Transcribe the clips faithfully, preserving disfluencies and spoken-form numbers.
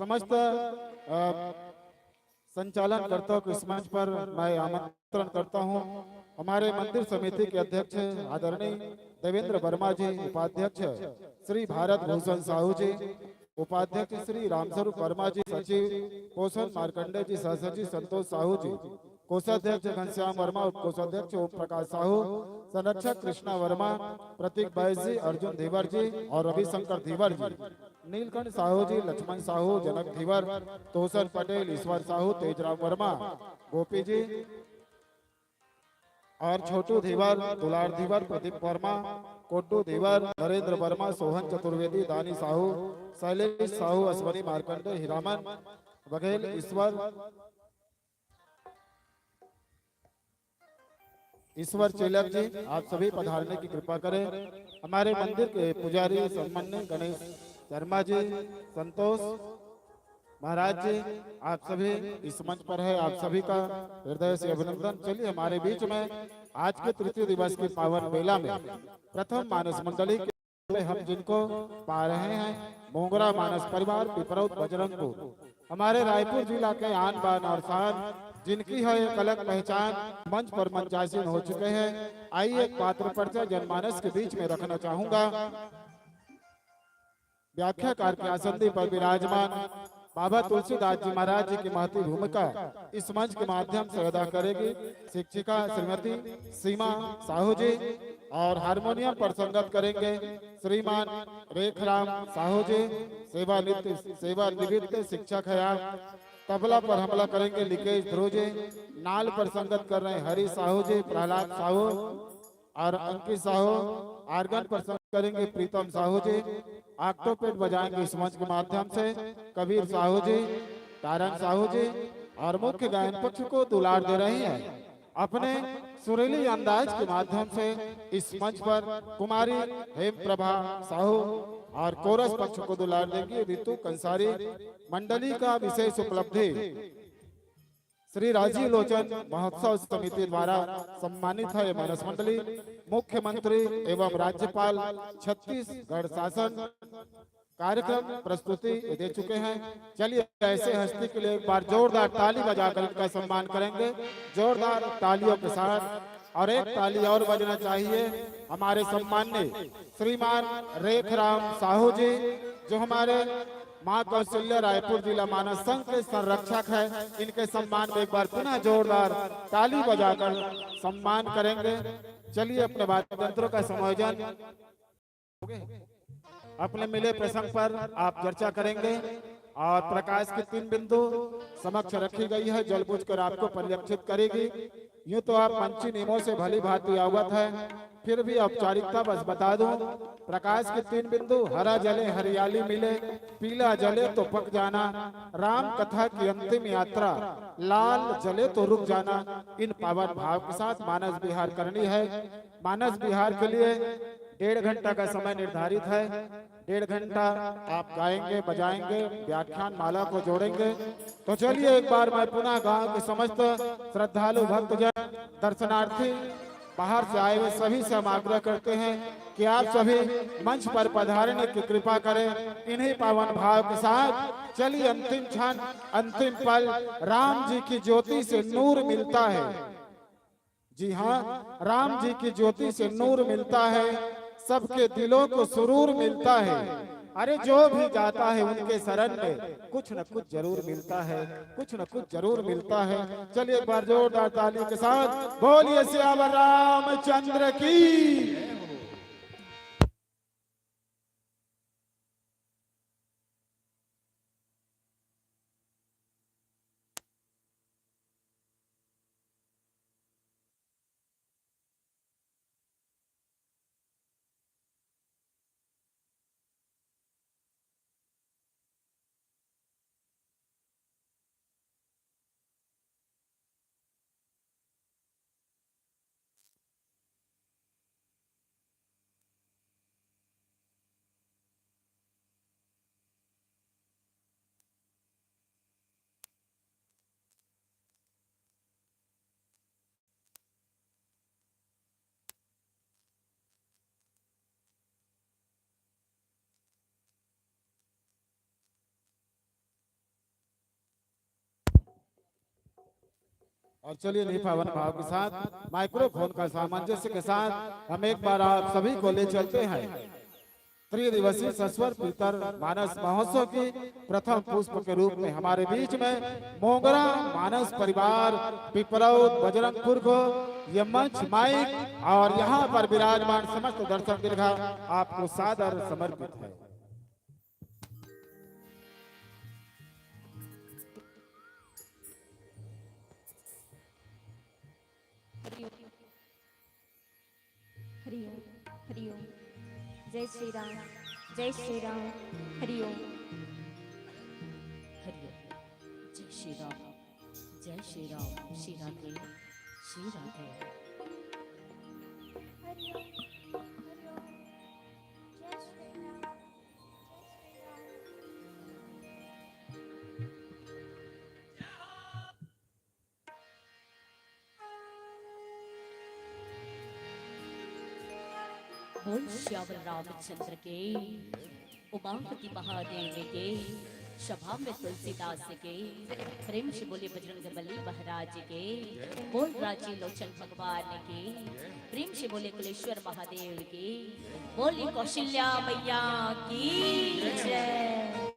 समस्त, अ, संचालनकर्ताओं को इस मंच पर मैं आमंत्रण करता हूं। हमारे मंदिर समिति के अध्यक्ष आदरणीय देवेंद्र वर्मा जी, उपाध्यक्ष श्री भारत भूषण साहू जी, उपाध्यक्ष श्री रामस्वरूप वर्मा जी, सचिव पोषण मार्कंडे जी, सह सचिव संतोष साहू जी, कोषाध्यक्ष घनश्याम वर्मा, उप कोषाध्यक्ष ओम प्रकाश साहू, संरक्षक कृष्णा वर्मा, प्रतीक बैस जी, अर्जुन धीवर जी और रविशंकर धीवर जी, नीलकंठ साहू जी, लक्ष्मण साहू, जनक धीवर, तोसन पटेल, ईश्वर साहू, तेजराम वर्मा, गोपी जी और छोटू धीवर, दुलार धीवर, प्रदीप वर्मा, कोड्डू धीवर, नरेंद्र वर्मा, सोहन चतुर्वेदी, दानी साहू, शैलेश साहू, अश्वनी मार्कंडे, हीरामन बघेल, ईश्वर ईश्वर चेलक जी, आप सभी पधारने की कृपा करें। हमारे मंदिर के पुजारी सम्माननीय गणेश शर्मा जी, संतोष महाराज जी, आप सभी इस मंच पर है, आप सभी का हृदय से अभिनंदन। चलिए, हमारे बीच में आज के तृतीय दिवस के पावन बेला में प्रथम मानस मंडली के में हम जिनको पा रहे हैं, मोंगरा मानस परिवार, पिपरौद बजरंगपुर, हमारे रायपुर जिला के आन बान और शान, जिनकी है एक अलग पहचान, मंच पर मंचासीन हो चुके हैं। आइए, एक पात्र परिचय जनमानस के बीच में रखना चाहूंगा। व्याख्याकार के आसन पर विराजमान बाबा तुलसीदास जी महाराज जी की महती भूमिका इस मंच के माध्यम से अदा करेगी शिक्षिका श्रीमती सीमा साहू जी, और हारमोनियम पर संगत करेंगे श्रीमान रेखराम साहू जी, सेवानिवृत्त, सेवानिवृत्त शिक्षक है आप। तबला पर हमला करेंगे लिकेश ध्रुव जी, नाल पर संगत कर रहे हैं हरि साहू जी, प्रहलाद साहू और अंकित साहू, आर्गन पर संगत करेंगे प्रीतम साहू जी, ऑक्टोपेड बजाएंगे इस मंच के माध्यम से कबीर साहू जी, तारन साहू जी, और मुख्य गायन पक्ष को दुलार दे रही हैं अपने सुरीली अंदाज के माध्यम से इस मंच पर कुमारी हेम प्रभा साहू, और कोरस पक्ष को दुलार देंगी रितु कंसारी। मंडली का विशेष उपलब्धि, श्री राजीव लोचन महोत्सव समिति द्वारा सम्मानित है मानस मंडली। मुख्यमंत्री एवं राज्यपाल छत्तीसगढ़ शासन कार्यक्रम प्रस्तुति दे चुके हैं। चलिए, ऐसे हस्ती के लिए एक बार जोरदार ताली बजाकर इनका सम्मान करेंगे, जोरदार तालियों के साथ। और एक ताली और बजना चाहिए हमारे सम्माननीय श्रीमान रेखराम साहू जी, जो हमारे माँ कौशल्या रायपुर जिला मानस संघ के संरक्षक है। इनके सम्मान में एक बार पुनः जोरदार ताली बजाकर सम्मान करेंगे। चलिए, अपने वाद्य यंत्रों का समायोजन अपने मिले प्रसंग पर आप चर्चा करेंगे और प्रकाश की तीन बिंदु समक्ष रखी गई है, जलबूझकर आपको परिलक्षित करेगी। यूं तो आप मंची नियमों से भली भांति अवगत है, फिर भी औपचारिकता बस बता दूं, प्रकाश की तीन बिंदु, हरा जले हरियाली मिले, पीला जले तो पक जाना, राम कथा की अंतिम यात्रा, लाल जले तो रुक जाना। इन पावन भाव के साथ मानस विहार करनी है। मानस विहार के लिए डेढ़ घंटा का समय निर्धारित है। डेढ़ घंटा आप गाएंगे, बजाएंगे, व्याख्यान माला को जोड़ेंगे। तो चलिए, एक बार मैं पुनः गांव के समस्त श्रद्धालु भक्तजन, दर्शनार्थी, बाहर से आए हुए सभी से हम आग्रह करते हैं कि आप सभी मंच पर पधारने की कृपा करें। इन्हीं पावन भाव के साथ चलिए, अंतिम क्षण, अंतिम पल, राम जी की ज्योति से नूर मिलता है। जी हाँ, राम जी की ज्योति से नूर मिलता है, सबके दिलों को सुरूर मिलता है। अरे, जो भी जाता है उनके शरण में, कुछ न कुछ जरूर मिलता है, कुछ न कुछ जरूर मिलता है। चलिए, एक बार जोरदार ताली के साथ बोलिए सियावर रामचंद्र की। और चलिए, इन्हीं पावन भाव के साथ, माइक्रोफोन का सामंजस्य के साथ हम एक बार आप सभी को ले चलते हैं त्रिदिवसीय सस्वर पितर मानस महोत्सव की प्रथम पुष्प के रूप में हमारे बीच में मोंगरा मानस परिवार पिपरौद बजरंगपुर को ये मंच, माइक और यहाँ पर विराजमान समस्त दर्शक दीर्घा आपको सादर समर्पित है। हरि ओम। हरि ओम। हरि ओम। जय श्री राम। जय श्री राम। हरि ओम। हरि ओम। जय श्री राम। जय श्री राम। श्री राधे। श्री राधे। हरि ओम। हरि ओम। जय श्री राम। जय श्री राम। बोल श्यावल रामचंद्र के, उमापति महादेव के, सभा में तुलसीदास के, प्रेम से बोले बजरंग बली महाराज के, बोल राजी लोचन भगवान के, प्रेम से बोले कुलेश्वर महादेव के, बोली कौशल्या मैया की जय।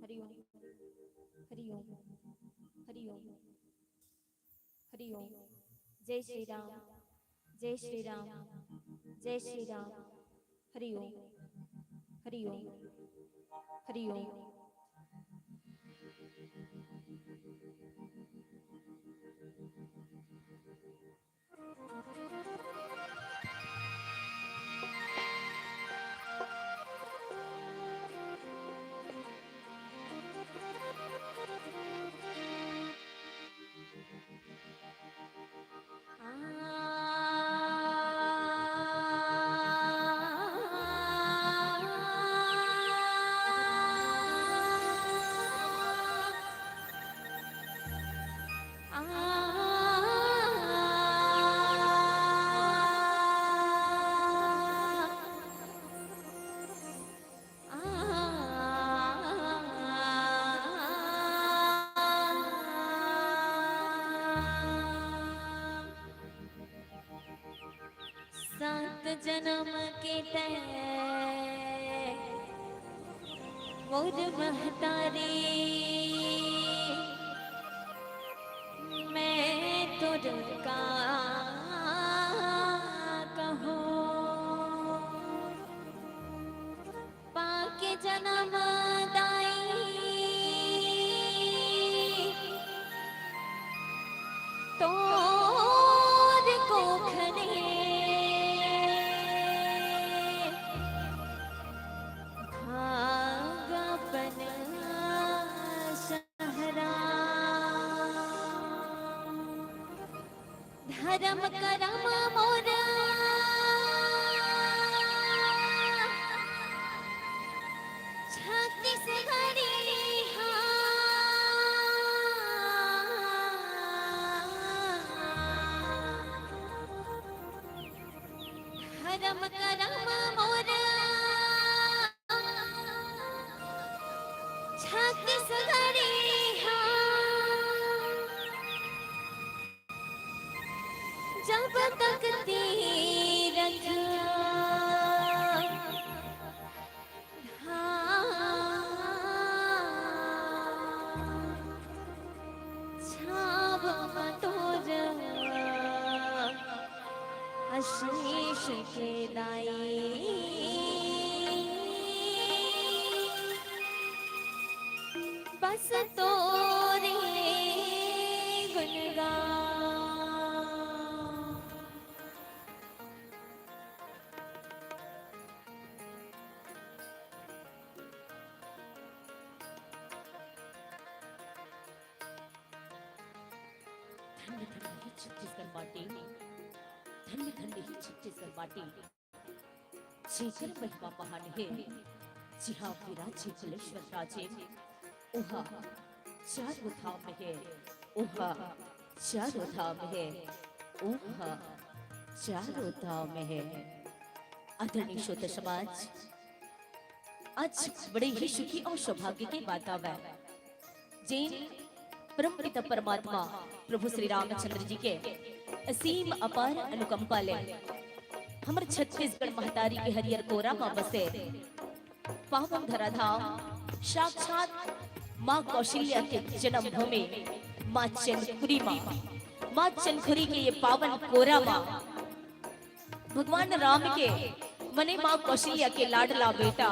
हरि ओम। हरि ओम। हरि ओम। हरि ओम। जय श्री राम। जय श्री राम, जय श्री राम। हरि ओम, हरि ओम, हरि ओम। सात जनम के तैं मोर महतारी, मैं तोर का कहूँ। पाके जनम दाई तोर कोख ले भाग अपन सहरा। धरम करम मोर छत्तीसगढ़ी हा। धरम करम मोर छत्तीसगढ़ी हा। जब तक तीरथ धाम छाव तोर आशीष के दाई। बस तोरे गुणगान। धन्य धन्य हे छत्तीसगढ़ माटी, धन्य धन्य हे छत्तीसगढ़ माटी। जेकर महिमा महान हे, जिहाँ विराजे कुलेश्वर राजे, उहाँ चारों धाम हे, उहाँ चारों धाम हे, उहाँ चारों धाम हे। आदरणीय श्रोता समाज, आज बड़े ही सुखी और सौभाग्य के बात हावय, जेन परमपिता परमात्मा प्रभु श्री रामचंद्र जी के असीम अपार अनुकंपा ले हमर छत्तीसगढ़ महतारी के हरियर कोरा म बसे पावन धराधाम साक्षात माँ कौशल्या के जन्मभूमि माँ चंदखुरी म, माँ चंदखुरी के ये पावन कोरा म भगवान राम के मने माँ कौशल्या के लाडला बेटा,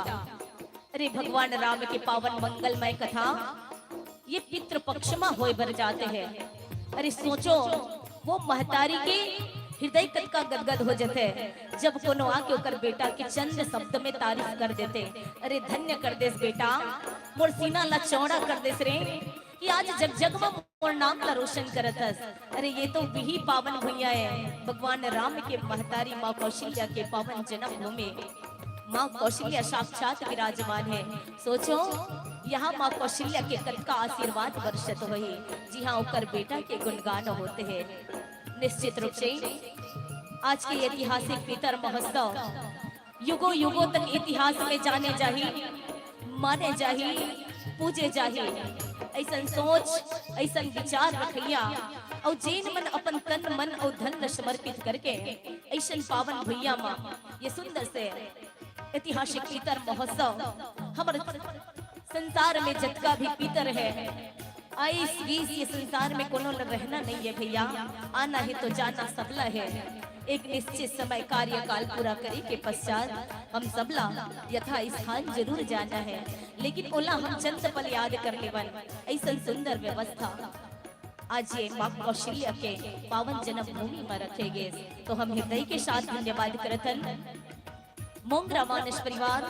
अरे भगवान राम के पावन मंगलमय कथा ये पितृ पक्ष मा होय बर जात हे। अरे सोचो, वो महतारी के हृदय कतका गदगद हो जथे, जब कोनो आके ओकर बेटा के चंद शब्द में तारीफ कर देथे। अरे धन्य कर देस बेटा, मोर सीना ला चौड़ा कर देस रे, कि आज जग जग मा मोर नाम ला रोशन करत हस। अरे ये तो वही पावन भुइयां हे, भगवान राम के महतारी माँ कौशल्या के पावन जन्मभूमि, माँ कौशल्या साक्षात विराजमान हे। सोचो, यहाँ माँ कौशल्या के कतका आशीर्वाद वर्षित होही, जिहाँ ओकर बेटा के गुणगान होत हे। निश्चित रूप से आज के ऐतिहासिक पितर महोत्सव युगों युगों तक इतिहास में जाने जाही, माने जाही, पूजे जाही। अइसन सोच, अइसन विचार रखइया अउ जेन मन अपन तन मन अउ धन ल समर्पित करके अइसन पावन भुइयां म ये सुंदर से ऐतिहासिक पितर महोत्सव हमर संसार में जतका भी पितर हे, आइस गीस ये संसार में कोनो ल रहना नइ हे भइया, आना हे तो जाना सबला हे। एक निश्चित समय कार्यकाल पूरा करे के पश्चात हम सबला यथा स्थान जरूर जाना हे, लेकिन ओला हम चंद पल याद कर लेवन। अइसन सुंदर व्यवस्था आज ये माँ कौशल्या के पावन जन्मभूमि म रखे गे, तो हम हृदय के साथ धन्यवाद करथन। मोंगरा मानस परिवार,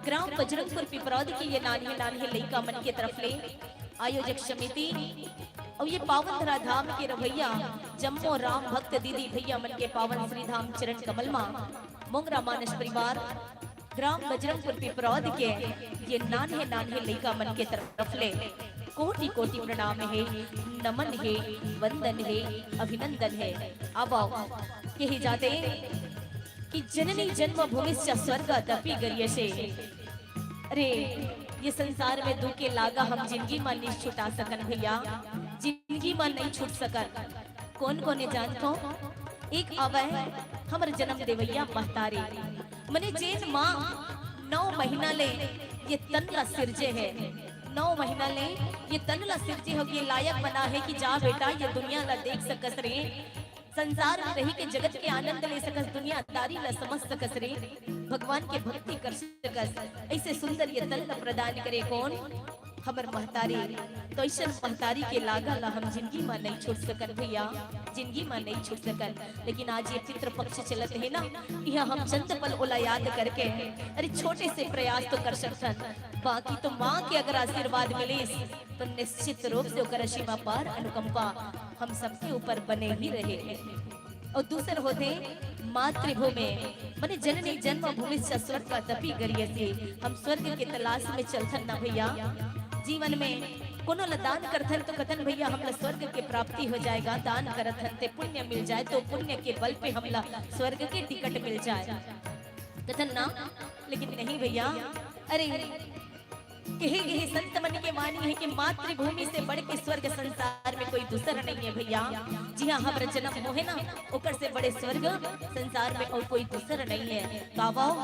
ग्राम बजरंगपुर पिपरौद के ये नान्हे नान्हे लइका मन के तरफ ले आयोजक समिति अउ ये पावन धरा धाम के रवैया जम्मो राम भक्त दीदी भइया मन के पावन श्री धाम चरण कमल मा मोंगरा मानस परिवार, ग्राम बजरंगपुर पिपरौद के ये नान्हे नान्हे लइका मन के तरफ ले कोटि कोटि प्रणाम हे, नमन हे, वंदन हे, अभिनंदन हे। अब आओ, कहे जाथे कि जननी जन्मभूमिश्च स्वर्गादपि गरीयसे। अरे, ये संसार में दुख के लागा हम जिंदगी मा नइ छुटा सकन भइया, जिंदगी मा नइ छूट सकन। कोन कोन ये जानथो? एक आवय हमर जन्म देवैया महतारी, मने जेन माँ नौ महीना ले ये तन ला सिरजे हे, नौ महीना ले ये तन ला सिरजे हे, ये लायक बना हे कि जा बेटा ये दुनिया ला देख सकस रे, संसार में रहि के जगत के आनंद ले सकस, दुनियादारी ला समझ सकस रे, भगवान के भक्ति कर सकस, अइसे सुंदर ये तन ला प्रदान करे कोन? हमर महतारी। तो अइसन महतारी के लागा ला हम जिंदगी मा नइ छूट सकन भइया, जिंदगी मा नइ छूट सकन। लेकिन आज ये पितृपक्ष चलत हे ना, इहाँ हम चंद पल ओला याद करके, अरे छोटे से प्रयास तो कर सकथन, बाकी तो माँ के अगर आशीर्वाद मिलिस तो निश्चित रूप से ओकर असीम अपार अनुकंपा हम सबके ऊपर बने ही रहे। अउ दूसर होथे मातृभूमि, मने जननी जन्मभूमिश्च स्वर्गादपि गरीयसे। हम स्वर्ग के तलाश में चलथन ना भइया, जीवन में कोनो ला दान करथन तो कथन भइया हमला स्वर्ग के प्राप्ति हो जाय गा, दान करथन ते पुण्य मिल जाय, तो पुण्य के बल पे हमला स्वर्ग के टिकट मिल जाय, कथन ना। लेकिन नहीं भइया, अरे कहे गे हे संत मन के वाणी हे कि मातृभूमि से बढ़ के स्वर्ग संसार में कोई दूसर नइ हे भइया। जिहाँ हमर जन्म होहे ना, ओकर से बड़े स्वर्ग संसार में अउ कोई दूसर नइ हे। तो आवव,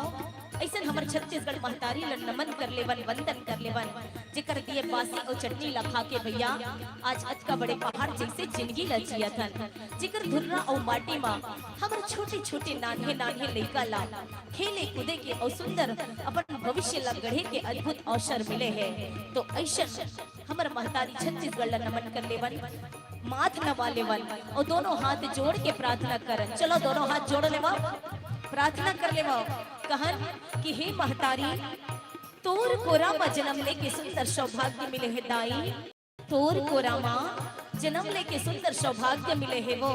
अइसन हमर छत्तीसगढ़ महतारी ल नमन कर लेवन, वंदन कर लेवन, जेकर दिए बासी अउ चटनी ला खा के भइया आज अतका बड़े पहाड़ जइसे जिंदगी ला जियत हन, जेकर धुर्रा अउ माटी मा हमर छोटे-छोटे नान्हे-नान्हे लइका ला खेले कूदे के अउ सुंदर अपन भविष्य ला गढ़े के अद्भुत अवसर मिले हे। तो अइसन हमर महतारी छत्तीसगढ़ ला नमन कर लेवन, माथ नवा लेवन अउ दोनों हाथ जोड़ के प्रार्थना करन। चलो दोनों हाथ जोड़ लेवा, प्रार्थना कर लेवा। कहन कि हे महतारी, तोर कोरा म जन्म लेके सुंदर सौभाग्य मिले हे दाई। तोर कोरा मा जन्म लेके सुंदर सौभाग्य मिले हे वो।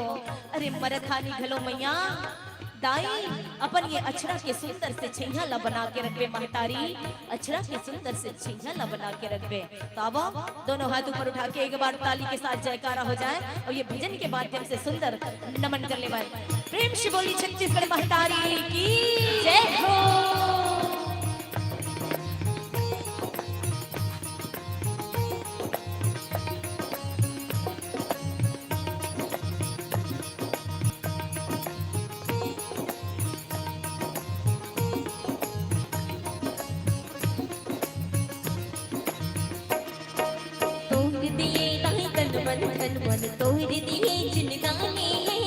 अरे मरत हानी घलो मैया, दाई, अपन ये अछरा के सुंदर से छैया ला बना के रखबे महतारी, अछरा के सुंदर से छैया ला बना के रखबे। तो आवव, दोनों हाथ ऊपर उठा के एक बार ताली के साथ जयकारा हो जाए अउ ये भजन के माध्यम से सुंदर नमन कर लेवन। प्रेम से बोली छत्तीसगढ़ महतारी की जय हो। तोर दिए दाई तन मन, तन मन तोर दिए जिनगानी हे।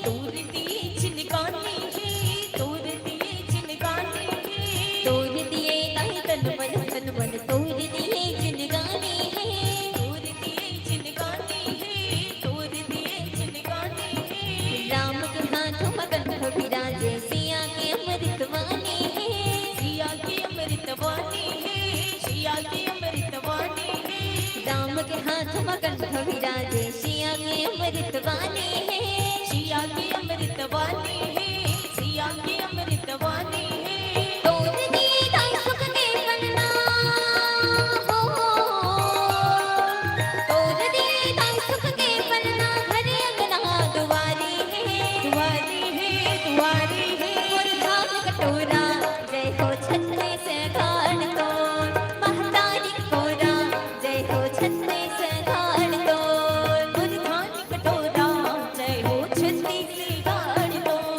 तोर दिए जिनगानी हे, तोर दिए जिनगानी हे। तोर दिए दाई तन मन, तन मन तोर दिए जिनगानी हे। तोर दिए जिनगानी हे, तोर दिए जिनगानी हे। राम के हाथ म कंठ बिराजे, सिया के अमृत वाणी हे। सिया के अमृत वाणी हे, सिया के अमृत वाणी हे। राम के हाथ म कंठ बिराजे, सिया के अमृत वाणी हे। सिया के अमृत वाणी हे, सिया के अमृत वाणी हे। तोर दीदा सुख के पलना हो, तोर दीदा सुख के पलना, घर अंगना दुआरी हे। दुआरी हे, दुआरी हे। मोर धान कटोरा, जय हो छत्तीसगढ़ तोर। महतारी कोरा, जय हो छत्तीसगढ़ तोर। मोर धान कटोरा, जय हो छत्तीसगढ़ तोर।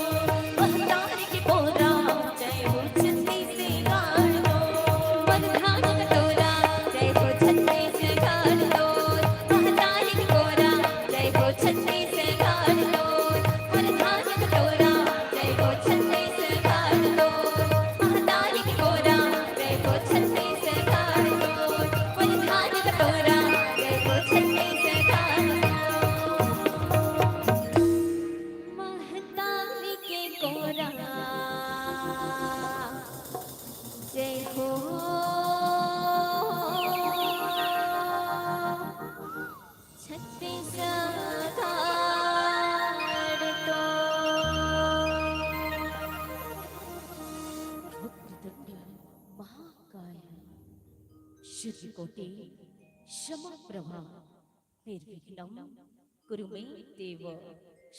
सूर्यकोटि समप्रभा निर्विघ्नं कुरु मे देव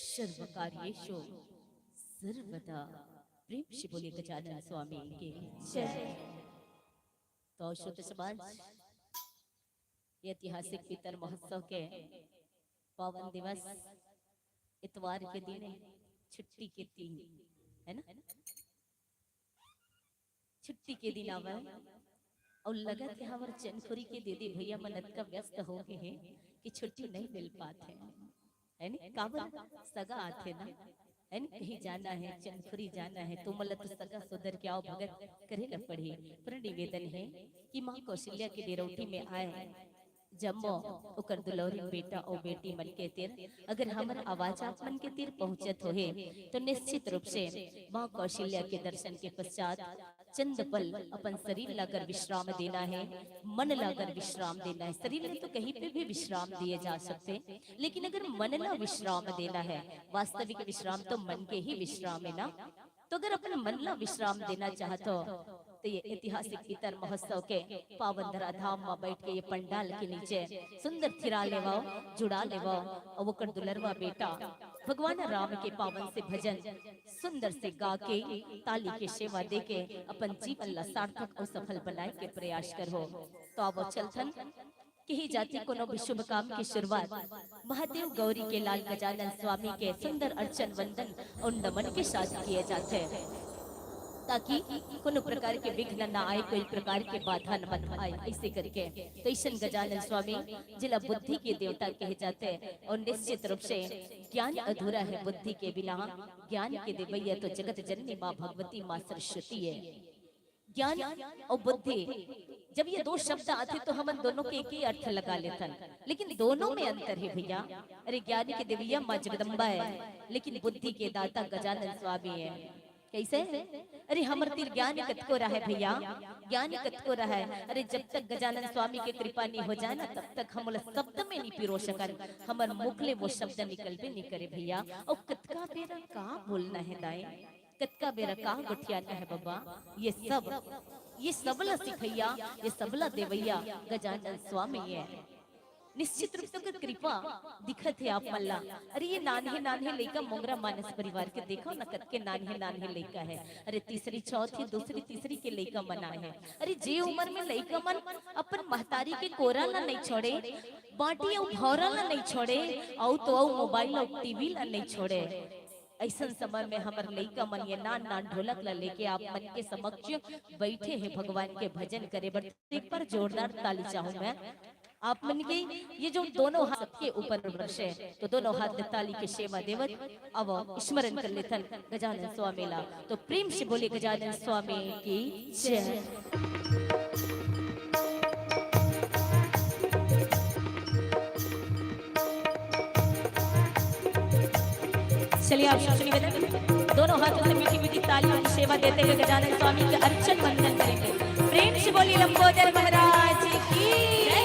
सर्वकार्येषु सर्वदा। प्रेम से बोलिए गजानन स्वामी की जय। तो श्रोता समाज, ऐतिहासिक पितर महोत्सव के पावन दिवस, इतवार के दिन, छुट्टी के दिन, है ना? छुट्टी के दिन आवय अउ लगत हे हमर चंदखुरी के दीदी भैया मन अतका व्यस्त हो गए हैं कि छुट्टी नहीं मिल पात हे, है नी? काबर? सगा आथे ना, है नी? कहीं जाना है, चंदखुरी जाना है, तो मतलब तो सगा सोदर के आव भगत करे ल पड़ही। पर निवेदन है कि माँ कौशल्या के डेरौटी में आए जम्मो ओकर दुलौरी बेटा अउ बेटी मन के तीर, अगर हमर आवाज आप मन के तीर पहुंचत होहे, तो निश्चित रूप से माँ कौशल्या के दर्शन के पश्चात चंद पल अपन शरीर ला अगर विश्राम देना है, मन ला अगर विश्राम देना है, शरीर में तो कहीं पे भी विश्राम दिए जा सकते हैं, लेकिन अगर मन ला विश्राम देना है, वास्तविक विश्राम तो मन के ही विश्राम है ना। तो अगर अपन मन ला विश्राम देना चाहत हो, तो ये ऐतिहासिक पितर महोत्सव के पावन धराधाम में बैठ के ये पंडाल के नीचे सुंदर थिरा लेवाओ, जुड़ा लेवाओ, अउ ओकर दुलरवा बेटा भगवान राम के पावन से भजन सुंदर से गा के, ताली के सेवा दे के अपन जीवन ला सार्थक अउ सफल बनाए के प्रयास करहो। तो आवो चलथन, किही जाति कोनो भी शुभ काम की शुरुआत महादेव गौरी के लाल गजानन स्वामी के सुंदर अर्चन वंदन अउ नमन के साथ किए जाथे, ताकि कोनो प्रकार के विघ्न ना आए, कोई प्रकार के बाधा न मत आए। ऐसे करके तो ईशन गजानन स्वामी जिला बुद्धि के देवता कहे जाथे अउ निश्चित रूप से ज्ञान अधूरा है बुद्धि के बिना। ज्ञान के देवैया तो जगत जननी माँ भगवती माँ सरस्वती है। ज्ञान अउ बुद्धि, जब ये दो शब्द आथे तो हमन दोनों के एक ही अर्थ लगा लेथन, लेकिन दोनों में अंतर है भैया। अरे ज्ञान के देवैया माँ जगदम्बा है, लेकिन बुद्धि के दाता गजानन स्वामी है। कैसे? अरे हमर तीर ज्ञान कतको रहय भैया, ज्ञान कतको रहय। अरे जब तक गजानन स्वामी के कृपा नहीं हो जाए ना, तब तक हम ओला शब्द में नहीं पिरो सकन, हमर मुख ले वो शब्द निकलबे नहीं करे भैया। अउ कतका बेरा का बोलना है दाई, कतका बेरा का गोठियाना है बबा, ये सब, ये सब ला सिखैया, ये सब ला देवैया गजानन स्वामी है। निश्चित रूप से ओकर कृपा दिखत है आप मन ला। अरे ये नान्हे नान्हे लइका मोंगरा मानस परिवार के देखो ना, कतके नान्हे नान्हे लइका है। अरे तीसरी चौथी दूसरी तीसरी के लइका मन आए हैं। अरे जे उम्र में लइका मन अपन महतारी के कोरा ला नहीं छोड़े, बाटी अउ भौरा ला नहीं छोड़े, अउ तो अउ मोबाइल अउ टीवी ला नहीं छोड़े। ऐसन समय में हमर लइका मन ये नान नान ढोलक ला लेके आप मन के समक्ष बैठे हैं भगवान के भजन करे बर। एक बार जोरदार ताली चाहूं मैं आप मन के, ये जो दोनों हाथ के ऊपर बरसे, तो दोनों हाथ में ताली के सेवा देवत अब स्मरण कर लेथन गजानन स्वामी ला। तो प्रेम से बोले गजानन स्वामी की जय। चलिए आप सबसे निवेदन, दोनों हाथों से मीठी मीठी तालियों की सेवा देते हुए गजानन स्वामी के अर्चन वंदन करेंगे। प्रेम से बोलिए लंबोदर महाराज की जय।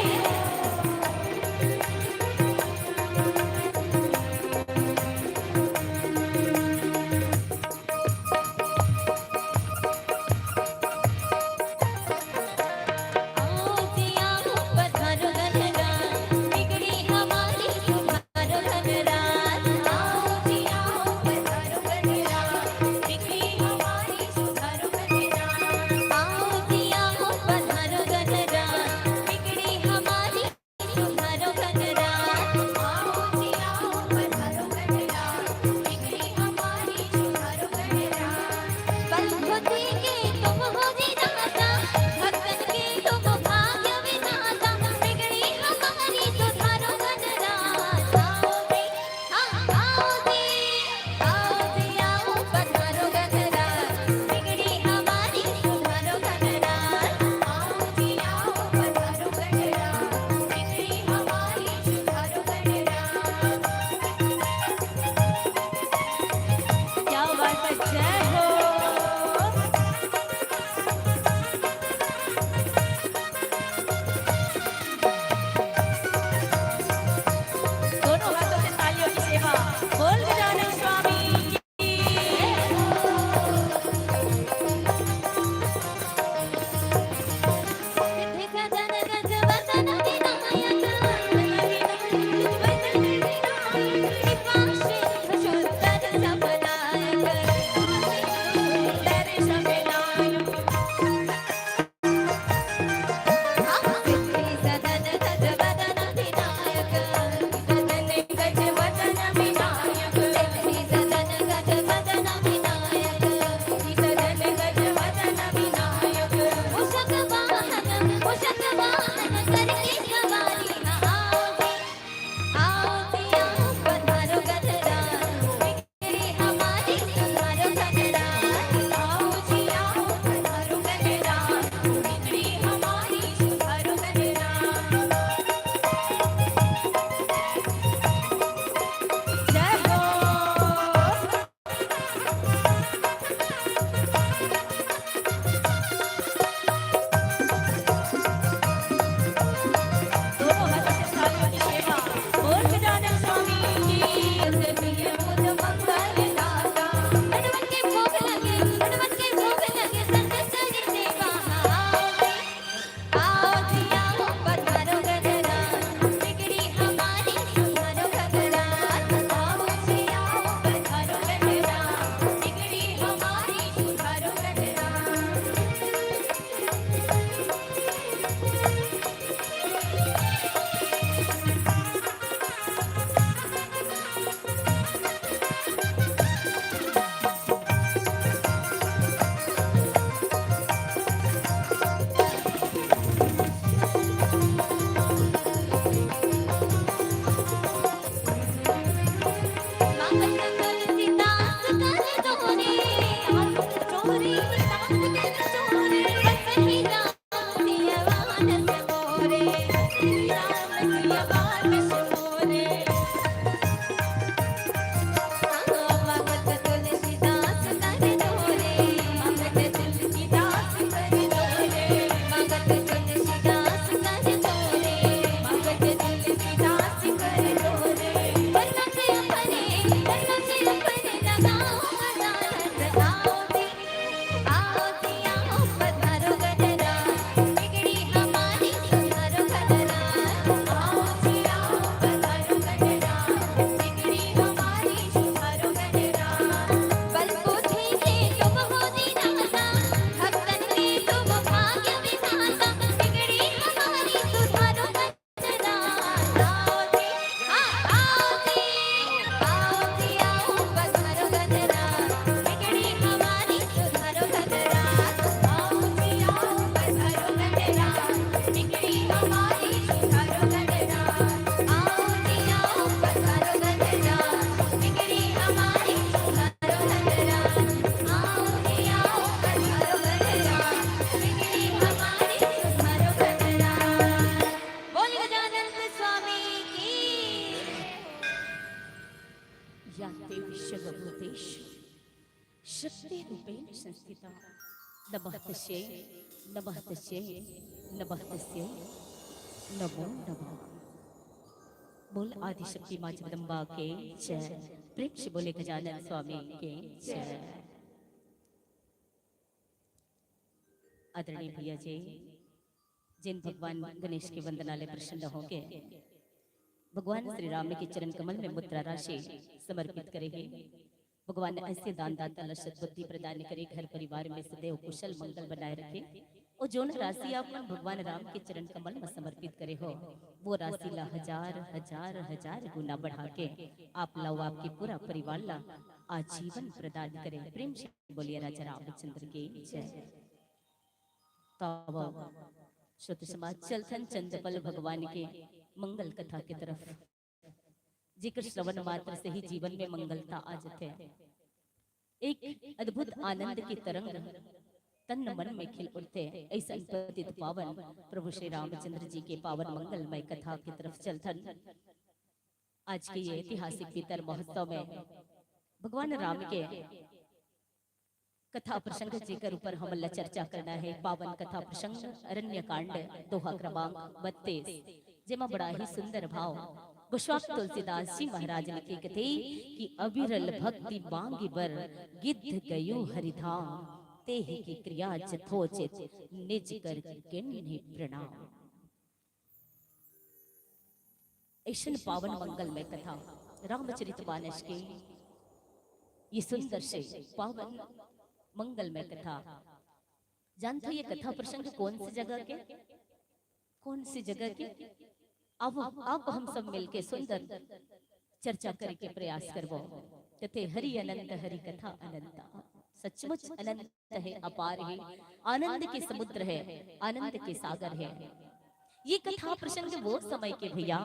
या देवी सर्वभूतेषु शक्ति रूपेण संस्थिता। नमः तस्यै, नमः तस्यै, नमः तस्यै, नमो नमः। बोल आदिशक्ति माँ जगदम्बा के जय। प्रेम से बोले गजानन स्वामी के जय। आदरणीय भैया जी, जिन भगवान गणेश के वंदना ले प्रसन्न होके भगवान श्री राम के चरण कमल में मुद्रा राशि समर्पित करे हे। भगवान ऐसे दानदाता ल सद्बुद्धि प्रदान करे, घर परिवार में सदैव कुशल मंगल बनाए रखे। और जोन राशि आप मन भगवान राम के चरण कमल में समर्पित करे हो, वो राशि ला हजार हजार हजार गुना बढ़ा के आप ला, आपके पूरा परिवार ला आजीवन प्रदान करे। प्रेम से बोलिए राजा रामचंद्र की जय। तो अब श्रोता समाज, चलथन चंदपल भगवान के मंगल कथा के तरफ, जेकर श्रवण मात्र से ही जीवन में मंगलता आ जथे। एक अद्भुत आनंद की तरंग तन मन में खिल उठथे। ऐसन पतित पावन प्रभु श्री रामचंद्र जी के पावन मंगलमय कथा की तरफ चलथन। आज के ये ऐतिहासिक पितर महोत्सव में भगवान राम के कथा प्रसंग, जेकर ऊपर हमन ला चर्चा करना है, पावन कथा प्रसंग अरण्य कांड, दोहा क्रमांक बत्तीस, जेमा बड़ा ही सुंदर भाव गोस्वामी तुलसीदास जी महाराज लिखे कथे कि अविरल भक्ति मांगी बर गिद्ध गयो हरिधाम, तेहि की क्रिया जथोचित निज कर किन्हि प्रणाम। ऐसन पावन मंगलमय कथा रामचरित मानस के, ये सुंदर से पावन मंगलमय कथा। जानथो ये कथा प्रसंग कौन सी जगह के, कौन सी जगह के? अब आप हम सब मिलके सुंदर चर्चा करे के प्रयास करबो। कथे हरि अनंत, हरि कथा अनंता, सचमुच अनंत है, अपार है, आनंद के समुद्र है, आनंद के सागर है। ये कथा प्रसंग वो समय के भैया,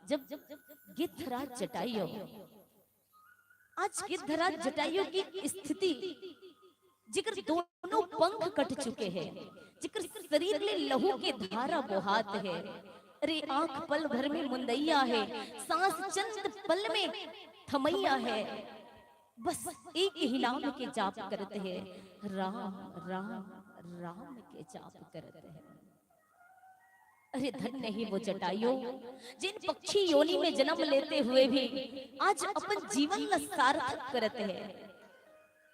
जब गिद्धराज जटायु, आज गिद्धराज जटायु की स्थिति, जेकर दोनों पंख कट चुके हैं, जेकर शरीर ले लहू के धारा बोहात है, अरे आंख पल भर में मुंदैया है, सांस चंद पल में थमैया है, बस एक ही नाम के जाप करत है, राम राम राम के जाप करत है। अरे धन्य ही वो जटायु, जिन पक्षी योनि में जन्म लेते हुए भी आज अपन जीवन ला सार्थक करत है।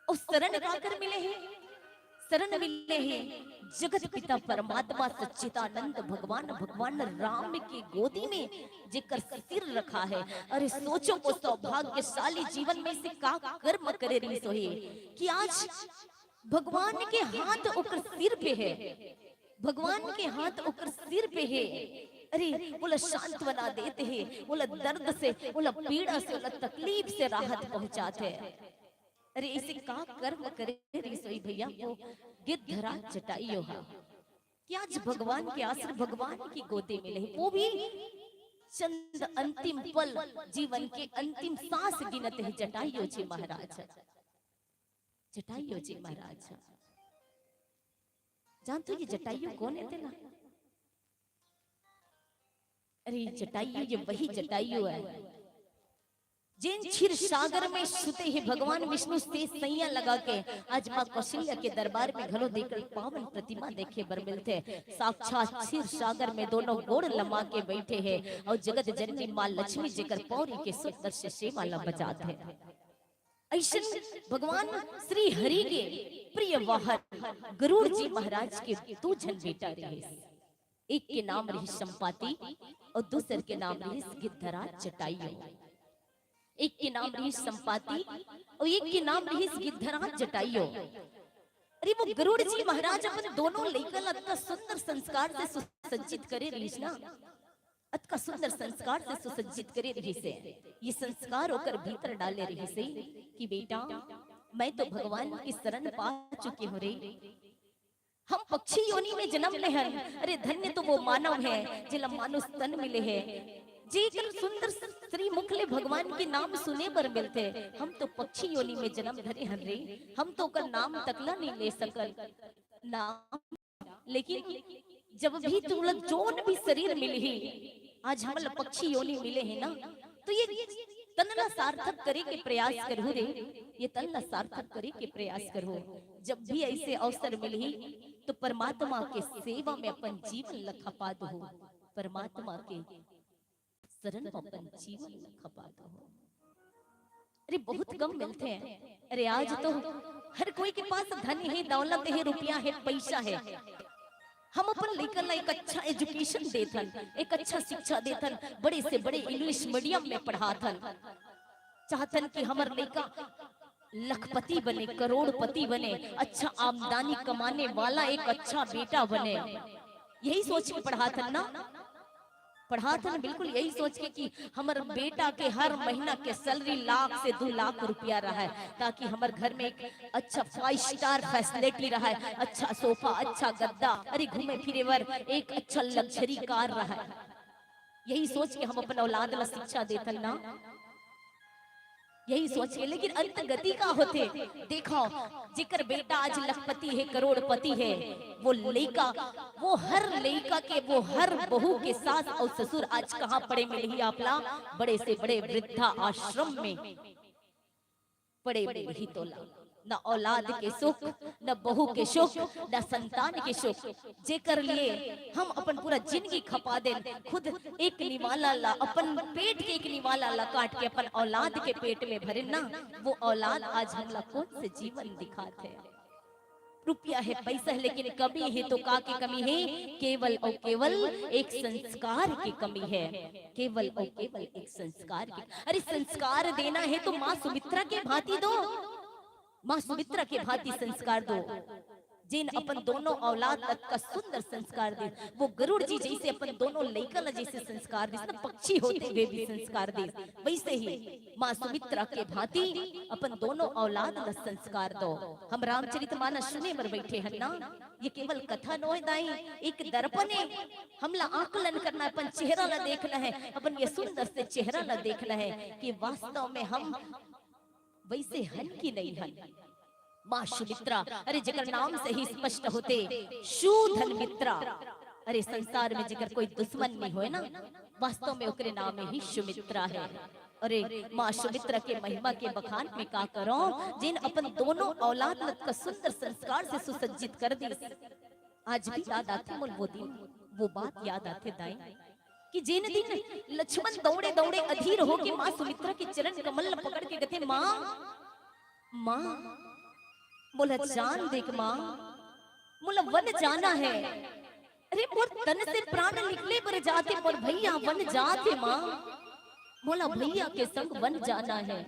और शरण काकर मिले हैं? शरण मिले हैं जगत पिता परमात्मा सच्चिदानंद भगवान, भगवान राम की गोदी में जेकर सिर रखा है। अरे सोचो वो सौभाग्यशाली जीवन में से का कर्म करे रहिस होही कि आज भगवान के हाथ ओकर सिर पे है, भगवान के हाथ ओकर सिर पे है। अरे ओला सांत्वना देत है, ओला दर्द से, ओला पीड़ा से, ओला तकलीफ से राहत पहुंचात है। अरे ऐसे का कर्म करे रहिस होही भैया, वो गिद्धराज जटायु हा कि आज भगवान के आश्रय, भगवान की गोदी में नहीं, वो भी चंद अंतिम पल, जीवन के अंतिम सांस गिनत है जटायु जी महाराज। जटायु जी महाराज। जानथो ये जटायु कौन है तेला? अरे जटायु, ये वही जटायु है जिन क्षीर सागर में सुते ही भगवान विष्णु से सैया लगा के आज माँ कौशल्या के दरबार में घलो देकर पावन प्रतिमा देखे बर मिलथे। साक्षात क्षीर सागर में दोनों गोड़ लमा के बैठे हैं और जगत जननी माँ लक्ष्मी जेकर पौरी के सुंदर से सेवा ला बजात है। ऐसन भगवान श्री हरि के प्रिय वाहन गरुड़ जी महाराज के दू झन बेटा रहिस। एक के नाम रहिस संपाति और दूसर के नाम रहिस गिद्धराज जटायु। एक के नाम रहिस संपाति और एक के नाम रहिस गिद्धराज जटायु। अरे वो गरुड़ जी महाराज अपन दोनों लइका ला अतना सुंदर संस्कार से सुसज्जित करे रहिस ना, अतका सुंदर संस्कार से सुसज्जित करे रहिस हे। ये संस्कार ओकर भीतर डाले रहिस हे कि बेटा, मैं तो भगवान की शरण पा चुके हूँ रे। हम पक्षी योनि में जन्म ले हन, अरे धन्य तो वो मानव है जेला मानुष तन मिले है, जेकर सुंदर श्री मुख ले भगवान के नाम सुने बर मिलथे। हम तो पक्षी योनि में जन्म धरे हन रे, हम तो ओकर नाम तक ला नहीं ले सकन। नाम लेकिन जब भी तुमला जोन भी शरीर मिलही, आज हमला पक्षी योनि मिले हे ना, तो ये तन ला सार्थक करे के प्रयास करहू रे, ये तन ला सार्थक करे के प्रयास करहू। जब भी ऐसे अवसर मिलही, तो परमात्मा के सेवा में अपन जीवन ला खपा दहू, परमात्मा के शरण में अपन जीवन ला खपा दहू। अरे, बहुत कम मिलथे। अरे, आज तो हर कोई के पास धन हे, दौलत हे, रुपया हे, पैसा हे। हम अपन लइका ला एक अच्छा education देथन, एक अच्छा शिक्षा देथन, बड़े से बड़े English medium में पढ़ाथन। चाहथन कि हमर लइका लखपति बने, करोड़पति बने, अच्छा आमदनी कमाने वाला एक अच्छा बेटा बने। यही सोच के पढ़ाथन ना, पढ़ाथन बिल्कुल यही सोच के कि हमर बेटा के हर महीना के salary लाख से दू लाख रुपया रहय, ताकि हमर घर में एक अच्छा five star facility रहय, अच्छा sofa, अच्छा गद्दा, अरे, घूमे फिरे बर एक अच्छा luxury car रहय। यही सोच के हम अपन औलाद ला शिक्षा देथन ना, यही सोच के। लेकिन अंत गति का होथे? देखो, जेकर बेटा आज लखपति हे, करोड़पति हे, वो लइका, वो हर लइका के, वो हर बहू के सास अउ ससुर आज कहाँ पड़े मिलही आप ला? बड़े से बड़े वृद्धा आश्रम में पड़े मिलही तोला। न औलाद के सुख, न बहू के सुख, न संतान के सुख, जेकर लिए हम अपन पूरा जिंदगी खपा देन, खुद एक निवाला ला, अपन पेट के एक निवाला ला काट के अपन औलाद के पेट में भरेन ना, वो औलाद आज हमला कौन से जीवन दिखात हे? रुपया हे, पैसा हे, लेकिन कमी हे तो का के कमी हे? केवल अउ केवल एक संस्कार के कमी हे, केवल अउ केवल एक संस्कार के। अरे, संस्कार देना हे तो माँ सुमित्रा के भांति दो, माँ सुमित्रा के भांति संस्कार दो, जेन अपन दोनों औलाद तक का सुंदर संस्कार दे। वो गरुड़ जी जैसे अपन दोनों लइका ला जैसे संस्कार दिस ना, पक्षी होते हुए भी संस्कार दिस, वैसे ही माँ सुमित्रा के भांति अपन दोनों औलाद ला संस्कार दो। हम रामचरित मानस सुने बर बैठे हन ना, ये केवल कथा नोहे दाई, एक दर्पण हे। हमला आकलन करना हे, अपन चेहरा ला देखना हे, अपन ये सुंदर से चेहरा ला देखना हे कि वास्तव में हम वैसे हन कि नहीं हन। माँ सुमित्रा, अरे, जेकर नाम से ही स्पष्ट होथे, सु धन मित्रा। अरे, संसार में जेकर कोई दुश्मन नहीं होय ना, वास्तव में ओकरे नाम ही सुमित्रा हे। अरे, माँ सुमित्रा के महिमा के बखान में का करो, जेन अपन दोनों औलाद ला अतका सुंदर संस्कार से सुसज्जित कर दिस। आज भी याद आथे मोला वो दिन, वो बात याद आथे दाई, कि जेन दिन लक्ष्मण दौड़े दौड़े अधीर होके माँ सुमित्रा के चरण कमल ला पकड़ के कथे, "माँ, माँ, मोला जान देख माँ, मोला वन जाना हे। अरे, मोर तन से प्राण निकले बर जाथे, मोर भैया वन जाथे माँ, मोला भैया के संग वन जाना हे,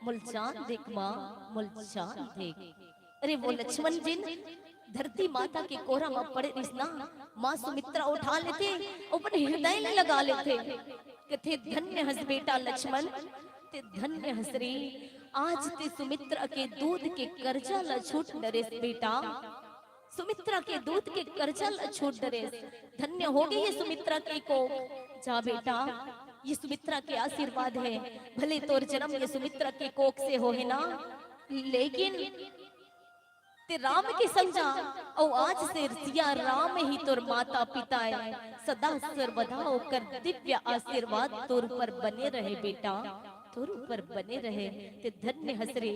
मोला जान देख माँ, मोला जान देख।" अरे, वो लक्ष्मण जेन धरती माता के कोरा म पड़े रिहिस ना, माँ सुमित्रा उठा लेथे, अपन हृदय ले लगा लेथे, कथे, "धन्य हस बेटा लक्ष्मण, ते धन्य हस रे, आज ते सुमित्रा के दूध के कर्जा ल छूट डरेस बेटा, सुमित्रा के दूध के कर्जा ल छूट डरेस, धन्य होगे ये सुमित्रा के कोख। जा बेटा, ये सुमित्रा के आशीर्वाद हे, भले तोर जन्म ये सुमित्रा के कोख से होहे ना, लेकिन ते राम के संग जा, अउ आज से सिया राम ही तोर माता पिता हे, सदा सर्वदा ओकर दिव्य आशीर्वाद तोर ऊपर बने रहे बेटा, तोर ऊपर बने रहे।" ते धन्य हस रे,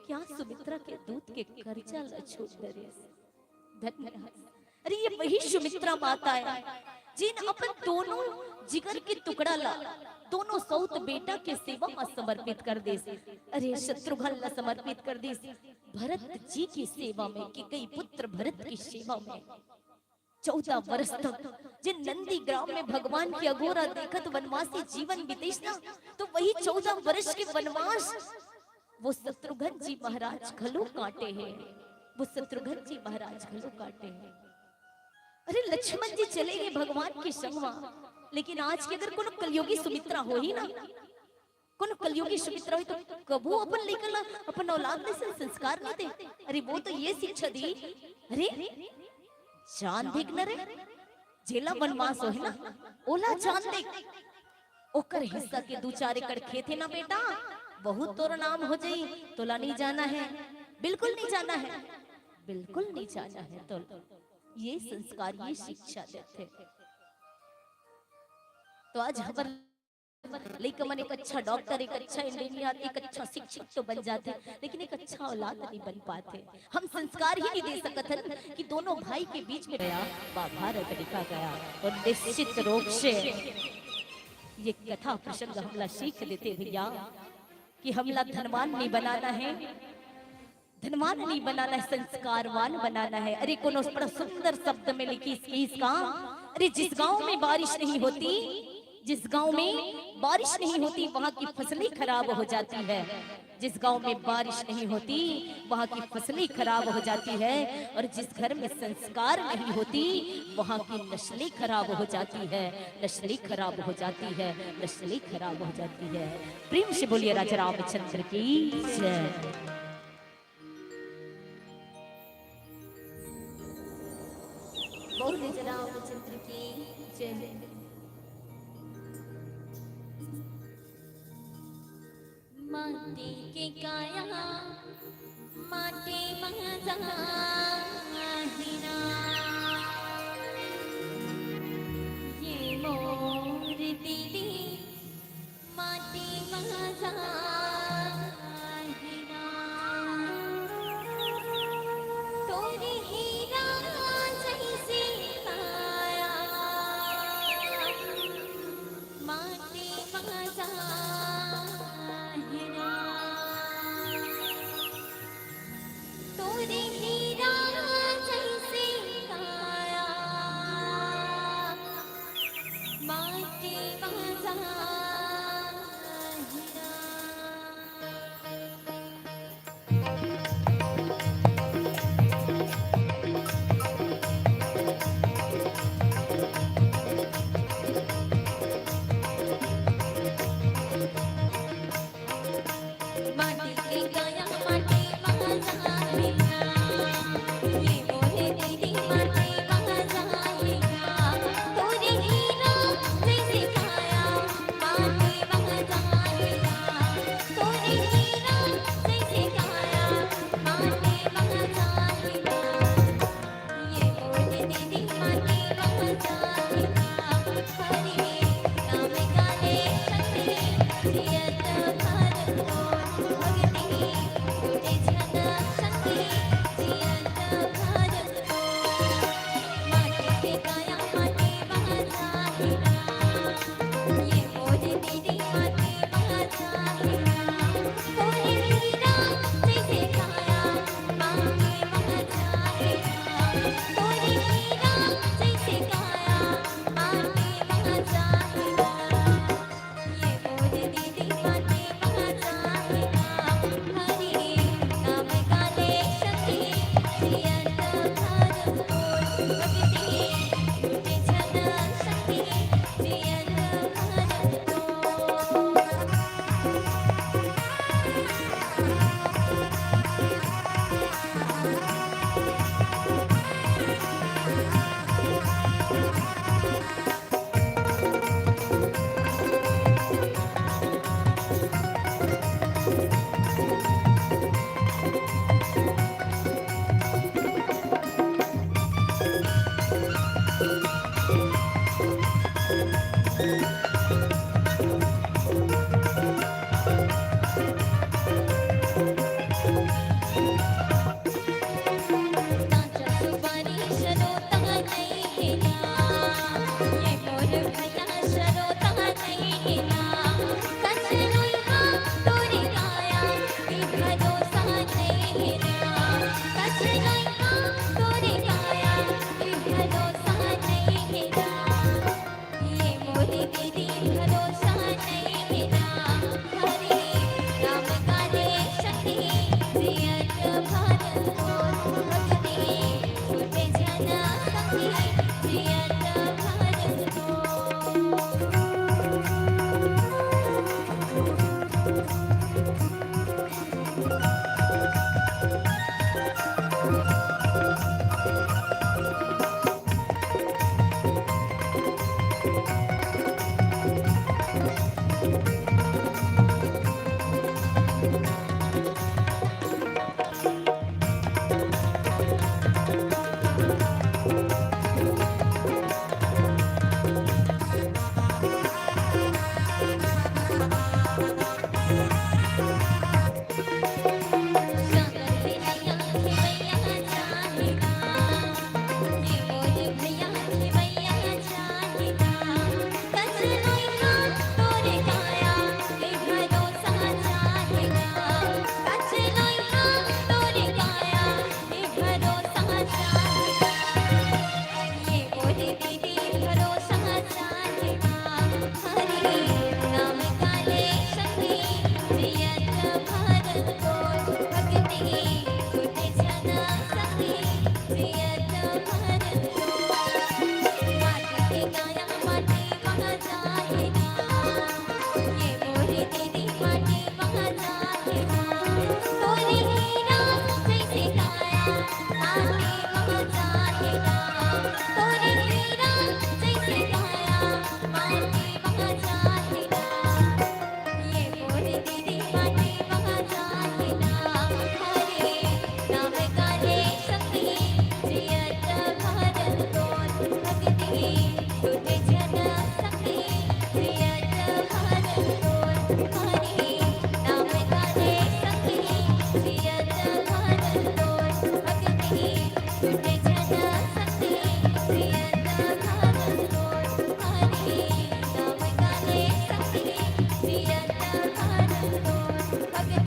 क्या सुमित्रा के दूध के कर्जा ल छूट डरेस। धन्य हस। अरे, ये वही सुमित्रा माता हे, जेन अपन दोनों जिगर के टुकड़ा ला, दोनों सौत बेटा के सेवा म समर्पित कर दिस। अरे, शत्रुघ्न ला समर्पित कर दिस। भरत जी की सेवा में, कैकेयी पुत्र भरत की सेवा में चौदह वर्ष तक जेन नंदीग्राम में भगवान के अघोरा देखत वनवासी जीवन बितेस ना, तो वही चौदह वर्ष के वनवास वो शत्रुघ्न जी महाराज घलो काटे हे, वो शत्रुघ्न जी महाराज घलो काटे हे। अरे, लक्ष्मण जी चले गे भगवान के संगवा, लेकिन आज के अगर कोनो कलयुगी सुमित्रा होही ना, कोनो कलयुगी सुमित्रा होही तो कभू अपन लइका ला, अपन औलाद ला अइसन संस्कार नइ दे। अरे, वो तो ये शिक्षा दी, अरे, जान देख न रे, जेला वनवास होही ना, ओला जान देख। ओकर हिस्सा के दू चार एकड़ खेत हे ना बेटा, बहुत तोर नाम हो जाही, तोला नइ जाना हे, बिल्कुल नइ जाना हे, बिल्कुल नइ जाना हे तोला। ये संस्कार, ये शिक्षा देथे। तो आज हमर लइका मन एक अच्छा डॉक्टर, एक अच्छा इंजीनियर, एक अच्छा शिक्षक तो बन जाथे, लेकिन एक अच्छा औलाद नहीं बन पाथे। हम संस्कार ही नहीं दे सकत हन कि दोनों भाई के बीच में गया, वाह, भारत लिखा गया। और निश्चित रूप से ये कथा प्रसंग हमला सीख देथे भैया कि हमला धनवान नहीं बनाना है, धनवान नहीं बनाना है, संस्कारवान बनाना है। अरे, कोनो बड़ा सुंदर शब्द में लिखिस, किहिस का, अरे, जिस गांव में बारिश नहीं होती, जिस गांव में बारिश नहीं होती, वहां की फसलें खराब हो जाती है। जिस गांव में बारिश नहीं होती, वहां की फसलें खराब हो जाती है। और जिस घर में संस्कार नहीं होती, वहां की नस्लें खराब हो जाती है, नस्लें खराब हो जाती है, नस्लें खराब हो जाती है। प्रेम से बोलिए राजा रामचंद्र की जय। बोल राजा रामचंद्र की जय। माटी के काया, माटी मा जाहिना। ये मोर दीदी, माटी मा जाहिना। तोरे हीरा जैसे काया, माटी मा जाहिना। तोरे हीरा जैसे काया, माटी मा जाहिना।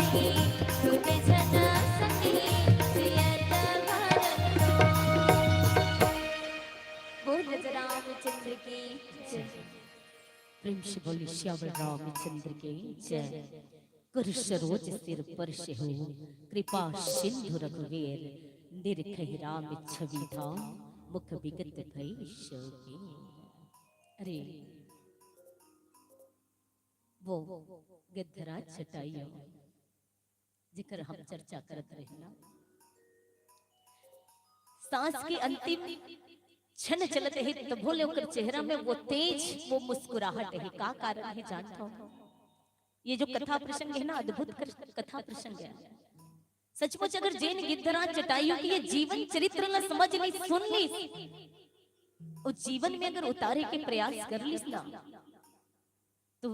छूटे छटा सके जियत मरन। बोल रामचंद्र की जय। प्रेम से बोली सियावर रामचंद्र की जय। कर सरोज सिर पर से हो कृपा सिंधु रघुवीर, निरखहि राम छवि धाम मुख विगत भई शोके। अरे वो गिद्धराज जटायु जेकर हम चर्चा करत रहे ना, सांस के अंतिम क्षण चलत हे तभो ले ओकर चेहरा में वो तेज, वो मुस्कुराहट हे। का कारण हे जानत हो? ये जो कथा प्रसंग हे ना, अद्भुत कर, कथा प्रसंग हे। सचमुच अगर जेन गिद्धराज जटायु के ये जीवन चरित्र ला समझ ली, सुन ली, वो जीवन में अगर उतारे के प्रयास कर लीस ना, तो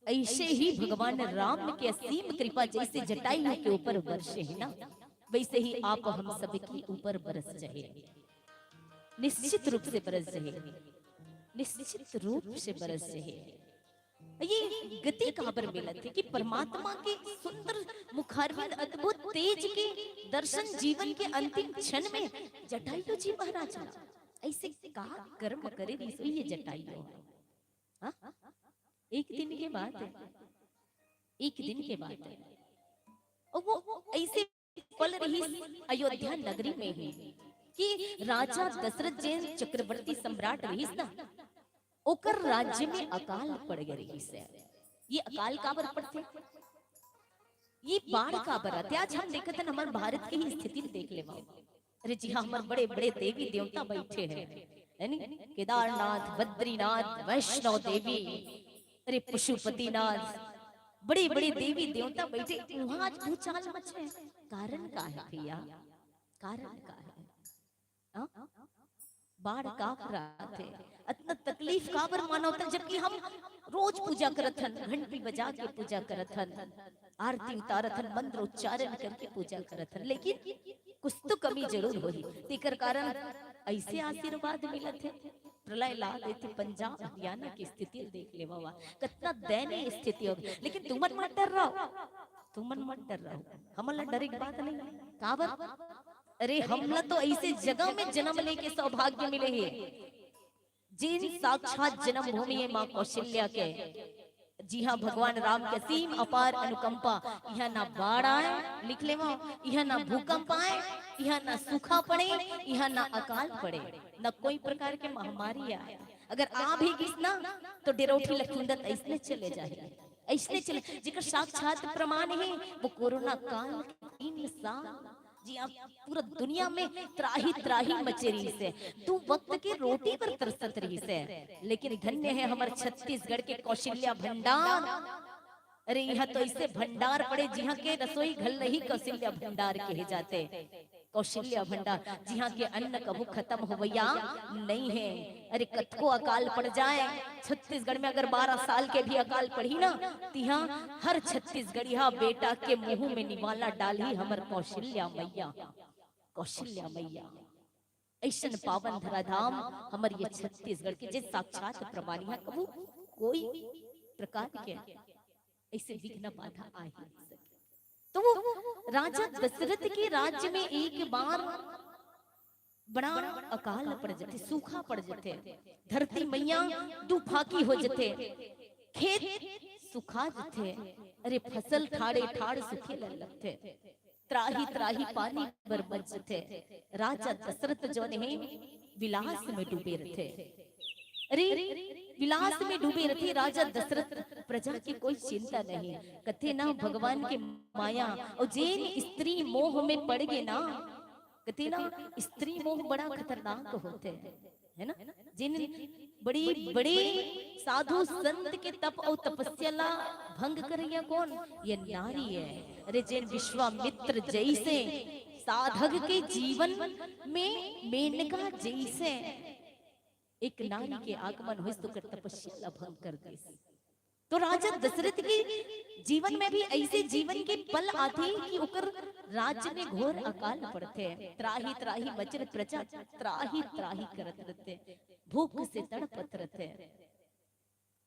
ऐसे ही भगवान राम के असीम कृपा जैसे जटायु के ऊपर बरसे हे ना, वैसे ही आप हम सबके ऊपर बरस जाए, निश्चित रूप से बरस जाए, निश्चित रूप से बरस जाए। ये गति काबर मिलत हे कि परमात्मा के सुंदर मुखारविंद, अद्भुत तेज के दर्शन जीवन के अंतिम क्षण में जटायु जी महाराज ला। ऐसे का कर्म करे रहिस ये जटायु? हाँ? एक दिन के बात हे, एक दिन के बात हे। अउ वो ऐसे पल रहिस अयोध्या नगरी में ही कि राजा दशरथ जेन चक्रवर्ती सम्राट रहिस ना, ओकर राज्य में अकाल पड़ गे रहिस हे। ये अकाल काबर पड़थे? ये बाढ़ काबर आथे? आज हम देखत हन, हमर भारत के ही स्थिति ल देख लेवा। अरे जी हाँ, हमर बड़े-बड़े देवी देवता बइठे हे, हे नी? केदारनाथ, बद्रीनाथ, वैष्णो देवी, अरे पशुपतिनाथ, बड़े-बड़े देवी देवता बइठे, उहाँ आज भूचाल मचे। कारण का हे भैया? कारण का हे? हाँ? बाढ़ काबर आथे? अतना तकलीफ काबर मानवत हन, जबकि हम रोज पूजा करत हन, घंटी बजा के पूजा करत हन, आरती उतारत हन, मंत्र उच्चारण करके पूजा करत हन, लेकिन कुछ तो कमी जरूर होही। तेकर कारण ऐसे आशीर्वाद मिलत हे, प्रलय ला देथे। पंजाब हरियाणा के स्थिति देख लेवा, कतना दयनीय स्थिति होगे। लेकिन तुमन मत डर्राव, तुमन मत डर्राव, हमन ला डरे के बात नहीं। काबर? अरे, हमला तो ऐसे जगह में जन्म लेके सौभाग्य मिले हे, जेन साक्षात जन्मभूमि हे माँ कौशल्या के, जिहाँ भगवान राम के असीम अपार अनुकंपा। इहाँ ना बाढ़ आए, लिख लेवा, इहाँ ना भूकंप आए, इहाँ ना सूखा पड़े, इहाँ ना अकाल पड़े, ना कोई प्रकार के महामारी आए। अगर आ भी गिस ना, तो डेरोठी लखुंदत ऐसने चले जाही, ऐसने चले। जेकर साक्षात प्रमाण हे, वो कोरोना काल के तीन साल, जी हाँ, पूरा दुनिया में त्राही त्राही मचे रहिस हे, दू वक्त के रोटी बर तरसत रहिस हे। लेकिन धन्य हे हमर छत्तीसगढ़ के कौशल्या भंडार। अरे, इहाँ तो ऐसे भंडार पड़े, जिहाँ के रसोई घर ल ही कौशल्या भंडार कहे जाथे। कौशल्या भंडार, जिहाँ के अन्न कभू खतम होवइया नहीं हे। अरे, कतको अकाल पड़ जाए, छत्तीसगढ़ में अगर बारह साल के भी अकाल पड़ही ना, तिहाँ हर छत्तीसगढ़िया बेटा के मुंह में निवाला डालही हमर कौशल्या मइया, कौशल्या मइया। अइसन पावन धराधाम हमर ये छत्तीसगढ़ के, जे साक्षात प्रमाण इहाँ कभू कोई प्रकार के ऐसे विघ्न बाधा आ ही नहीं सके। तो वो राजा दशरथ के राज्य में एक बार बड़ा अकाल पड़ जथे, सूखा पड़ जथे, धरती मइया दुफाकी हो जथे, खेत सुखा जथे, अरे, फसल ठाड़े ठाड़ सूखे ल लगथे, त्राही त्राही पानी बर बचथे। राजा दशरथ जोन हे, विलास में डूबे रथे। अरे, विलास में डूबे रथे राजा दशरथ, प्रजा के कोई चिंता नहीं। कथे ना भगवान के माया, अउ जेन स्त्री मोह में पड़ गे ना, कथे ना स्त्री मोह बड़ा खतरनाक होथे, हे ना? जेन बड़े बड़े साधु संत के तप अउ तपस्या ला भंग करइया कोन? ये नारी हे। अरे, जेन विश्वामित्र जइसे साधक के जीवन में मेनका जइसे एक नारी के आगमन होइस, तो ओकर तपस्या ला भंग कर दिस। तो राजा दशरथ के जीवन में भी ऐसे जीवन के पल आथे कि ओकर राज्य में घोर अकाल पड़थे, त्राही त्राही मचर प्रजा, त्राही त्राही करत रथे, भूख से तड़पत रथे।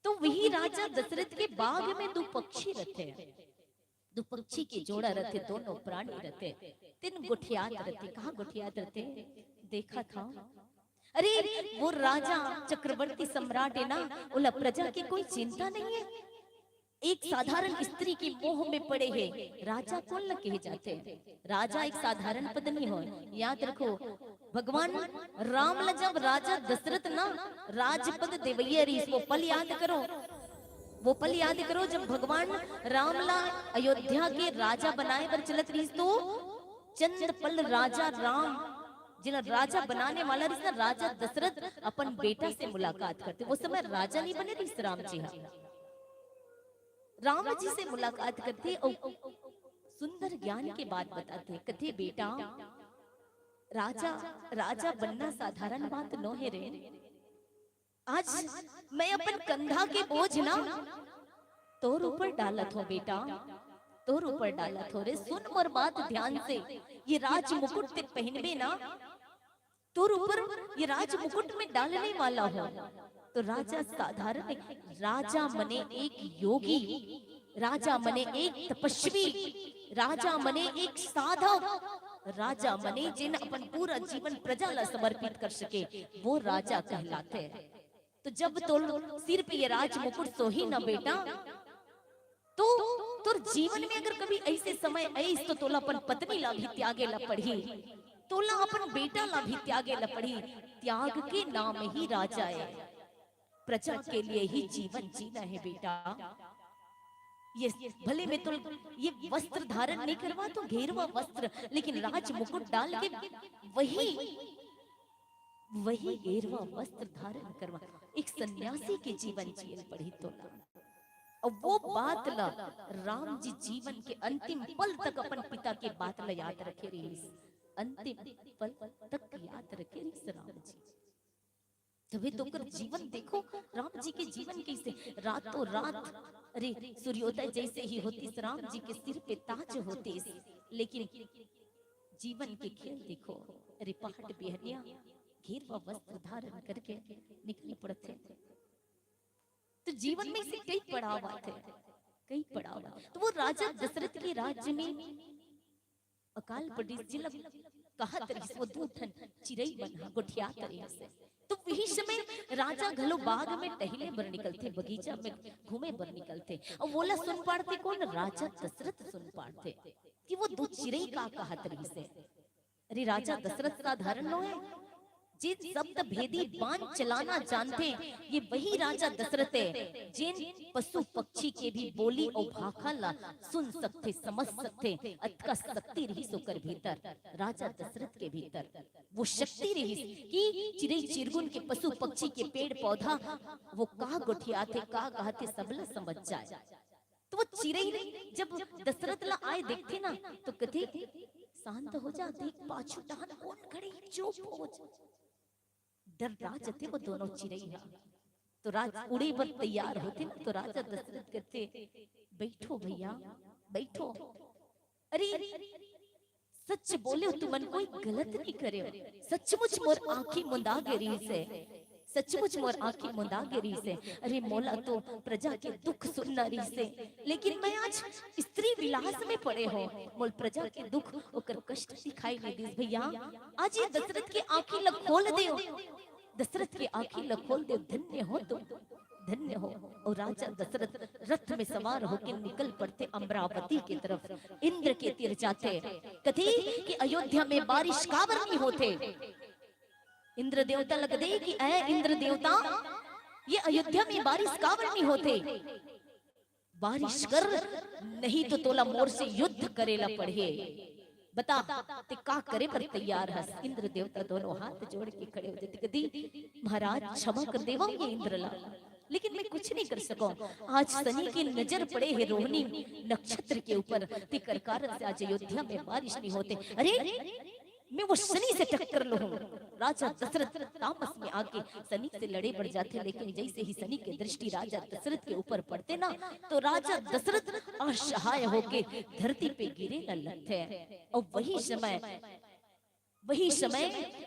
तो वही राजा दशरथ के बाग में दू पक्षी रथे। दू पक्षी के जोड़ा रथे, दोनों प्राणी रथे, तेन गोठियात रथे। कहाँ गोठियात रथे? देखत हव। अरे, वो राजा चक्रवर्ती सम्राट हे ना, ओला प्रजा के कोई चिंता नहीं हे। एक साधारण स्त्री के मोह में पड़े हे। राजा कोन ल कहे जाथे? राजा एक साधारण पद नहीं होय। याद रखो, भगवान राम ला जब राजा दशरथ ना राजपद देवइया रहिस, वो पल याद करो, वो पल याद करो जब भगवान राम ला अयोध्या के राजा बनाए बर चलत रहिस, तो चंद पल राजा राम, जेला राजा बनाने वाला रहिस ना, राजा दशरथ अपन बेटा से मुलाकात करथे। वो समय राजा नहीं बने रहिस राम जी हा। राम जी से मुलाकात करथे अउ सुंदर ज्ञान के बात बताथे। कथे, "बेटा, राजा, राजा बनना साधारण बात नो हे रे। आज मैं अपन कंधा के बोझ ना तोर ऊपर डालत हव बेटा, तोर ऊपर डालत हव रे। सुन मोर बात ध्यान से, ये राज मुकुट ते पहिनबे ना, तोर ऊपर ये राज मुकुट मैं डालने वाला हव।" तो राजा साधारण नहीं, राजा मने एक योगी, राजा मने एक तपस्वी, राजा मने एक साधक, राजा मने जेन अपन पूरा जीवन प्रजा ला समर्पित कर सके, वो राजा कहलाथे। तो जब तोर सिर पे ये राज मुकुट सोही ना बेटा, तो तोर जीवन में अगर कभी ऐसे समय आइस, तो तोला अपन पत्नी ला भी त्यागे ला पड़ही, तोला अपन बेटा ला भी त्यागे ला पड़ही। त्याग के नाम ही राजा हे। प्रजा के लिए ही जीवन जीना हे बेटा। ये भले मैं तो ये वस्त्र धारण नहीं करवा, तो गेरुआ वस्त्र, लेकिन राज मुकुट डाल के वही, वही गेरुआ वस्त्र धारण करवा, एक सन्यासी के जीवन जियल पड़ही तोला। अब वो बात ला राम जी जीवन के अंतिम पल तक अपन पिता के बात ला याद रखे रहिस, अंतिम पल तक याद रखे रहिस राम जी। तभी तो ओकर जीवन देखो, राम जी के जीवन कैसे रातों रात, अरे, सूर्योदय जैसे ही होतिस, राम जी के सिर पे ताज होतिस, लेकिन जीवन के खेल देखो, अरे, पहाट बिहनिया गेरुआ वस्त्र धारण करके निकल पड़थे। तो जीवन में ऐसे कई पड़ाव आथे, कई पड़ाव आथे। तो वो राजा दशरथ के राज्य में अकाल पड़िस, जेला कहत रहिस, वो दू ठन चिरई मन ह गोठियात रहिस हे। तो वही समय राजा घलो बाग में टहले बर निकलथे, बगीचा में घूमे बर निकलथे। अउ वोला सुन पाड़थे कोन? राजा दशरथ सुन पाड़थे कि वो दू चिरई का कहत रहिस हे। अरे, राजा दशरथ साधारण नो हे, जेन शब्द भेदी बाण चलाना जानथे, ये वही राजा दशरथ हे, जेन पशु पक्षी के भी बोली अउ भाखा ला सुन सकथे, समझ सकथे। अतका शक्ति रहिस ओकर भीतर, राजा दशरथ के भीतर वो शक्ति रहिस कि चिरई चिरगुन के, पशु पक्षी के, पेड़ पौधा, वो का गोठियाथे, का कहथे, सब ला समझ जाए। तो वो चिरई जब दशरथ ला आए देखथे ना, तो कथे, "शांत हो जा, देख पाछू डहन कोन खड़े हे, चुप हो जा।" डर रहिथे वो दोनों चिरई हा। तो राज उड़े बर तैयार होथे ना, तो राजा दशरथ कथे, "बैठो भैया, बैठो।" अरे, सच बोले हो तुमन, कोई गलत नहीं करे हो। सचमुच मोर आँखी मुंदा गे रहिस हे, सचमुच मोर आँखी मुंदा गे रहिस हे। अरे, मोला तो प्रजा के दुख सुनना रहिस हे, लेकिन मैं आज स्त्री विलास में पड़े हो, मोल प्रजा के दुख, ओकर कष्ट दिखाई नहीं दिस भैया। आज ये दशरथ के आँखी ल खोल देव, दशरथ के आँखी ल खोल देव, धन्य हो तुम, धन्य हो। अउ राजा दशरथ रथ में सवार होके निकल पड़थे अमरावती के तरफ। इंद्र के तीर जाथे, कथे कि अयोध्या में बारिश काबर नहीं होथे। इंद्र देवता ल कथे कि ऐ इंद्र देवता, ये अयोध्या में बारिश काबर नहीं होथे? बारिश कर, नहीं तो तोला मोर से युद्ध करे ला पड़ही। बता, ते का करे बर तैयार हस? इंद्र देवता दोनों हाथ जोड़ के खड़े हो जाथे, कथे, "महाराज, क्षमा कर देवव ये इंद्र ला, लेकिन मैं कुछ नहीं कर सकव। आज शनि की नजर पड़े हे रोहिणी नक्षत्र के ऊपर, तेकर कारण से आज अयोध्या में बारिश नहीं होथे।" अरे, मैं वो शनि से टक्कर लूं। राजा दशरथ तामस में आके शनि से लड़े बर जाथे, लेकिन जैसे ही शनि के दृष्टि राजा दशरथ के ऊपर पड़थे ना, तो राजा दशरथ असहाय होके धरती पे गिरे ला लगथे। अउ वही समय वही समय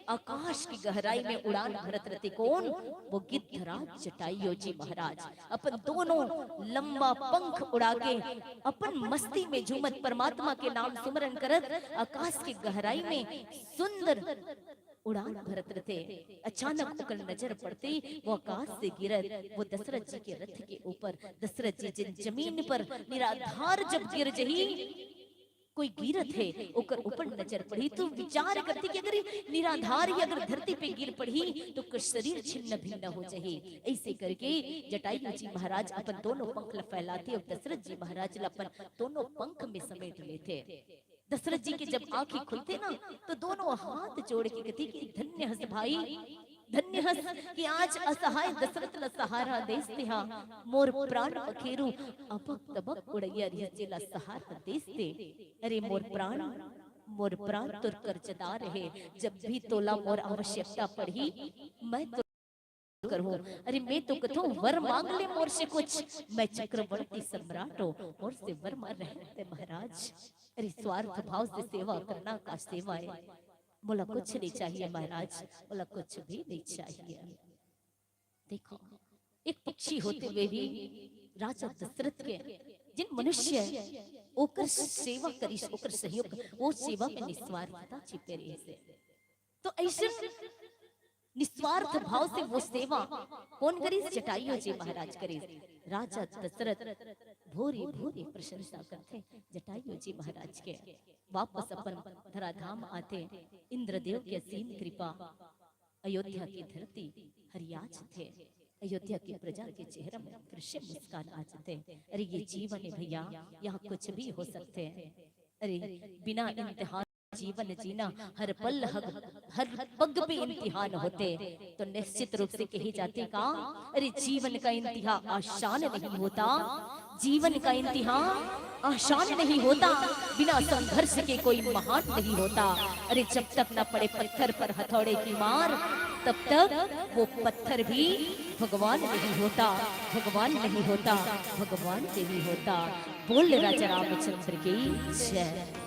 आकाश की गहराई में उड़ान भरत रहते। कौन? वो गिद्धराज जटायु जी महाराज। अपन दोनों लंबा पंख उड़ा के अपन मस्ती में झूमत परमात्मा के नाम सिमरन करत आकाश की गहराई में सुंदर उड़ान भरत रहते। अचानक ओकर नजर पड़ते वो आकाश से गिरत वो दशरथ जी के रथ के ऊपर। दशरथ जी जिन जमीन पर निराधार जब गिर जही, कोई गिरत हे, ओकर ऊपर नजर पड़ही, तो विचार करती कि अगर ये निराधार ही अगर धरती पे गिर पड़ही, तो ओकर शरीर छिन्न भिन्न हो जाही। ऐसे करके जटायु जी महाराज अपन दोनों पंख ल फैलाते और दशरथ जी महाराज ल अपन दोनों पंख में समेट लेते। दशरथ जी के जब आंखें खुलते ना, तो दोनों हाथ जोड़ के कहते कि धन्य हस भाई, धन्य हस कि आज असहाय दशरथ ला सहारा देस तेहा। मोर प्राण पखेरू अबक तबक उड़ैया रिहिस जेला सहारा देस ते। अरे मोर प्राण, मोर प्राण तोर कर्जदार हे। जब भी तोला मोर आवश्यकता पड़ही, मैं तो करहूं। अरे मैं तो कथों वर मांग ले मोर से कुछ, मैं चक्रवर्ती सम्राट हों, मोर से वर मांग रहे ते महाराज। अरे स्वार्थ भाव से सेवा करना का सेवा हे। मोला कुछ नहीं चाहिए महाराज, मोला कुछ भी नहीं चाहिए। देखो, एक पक्षी होते हुए भी राजा दशरथ के जिन मनुष्य ओकर सेवा करिस, ओकर सहयोग, वो सेवा में निस्वार्थता छिपे रहिसे। तो ऐसे निस्वार्थ भाव से वो सेवा कौन करिस? जटायु जी महाराज करिस। राजा दशरथ भोरे भोरे प्रशंसा करते जटायु जी महाराज के। वापस अपन धराधाम आते, इंद्रदेव के असीम कृपा, अयोध्या की धरती हरिया जथे, अयोध्या की प्रजा के चेहरा में फिर से मुस्कान आ जथे। अरे ये जीवन है भैया, यहाँ कुछ भी हो सकते हैं। अरे बिना इम्तिहान जीवन जीना, हर पल हर, हर पग पे इम्तिहान होते, तो निश्चित रूप से कही जाती का, अरे जीवन का इम्तिहान आसान नहीं होता, जीवन का इम्तिहान आसान नहीं होता, बिना संघर्ष के कोई महान नहीं होता। अरे जब तक ना पड़े पत्थर पर हथौड़े की मार, तब तक वो पत्थर भी भगवान नहीं होता, भगवान नहीं होता, भगवान नहीं होता। बोल राजा रामचंद्र की जय।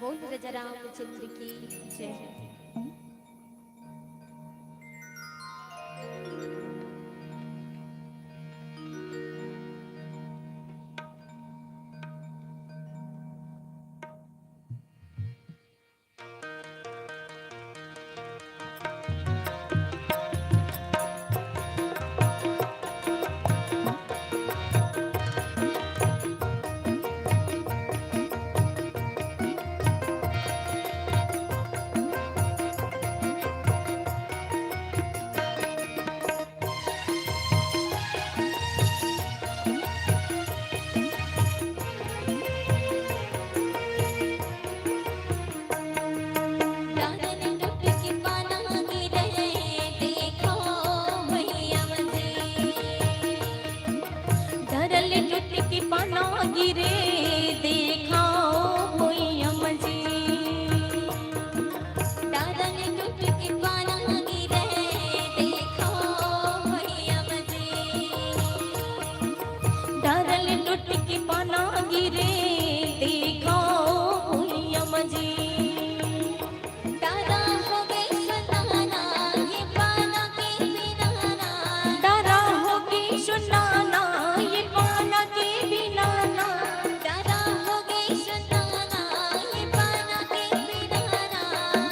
बोल राजा रामचंद्र की जय। डरल टूट के पाना गिरे, देखो भुइयां जी। डरल टूट के पाना गिरे, देखो भुइयां जी। डरल टूट के पाना गिरे, देखो भुइयां जी। दादा हो गई सुनाना, ये पाना के बिनाना। दादा हो गई सुनाना, ये पाना के बिनाना। दादा हो गई सुनाना, ये पाना के बिनाना।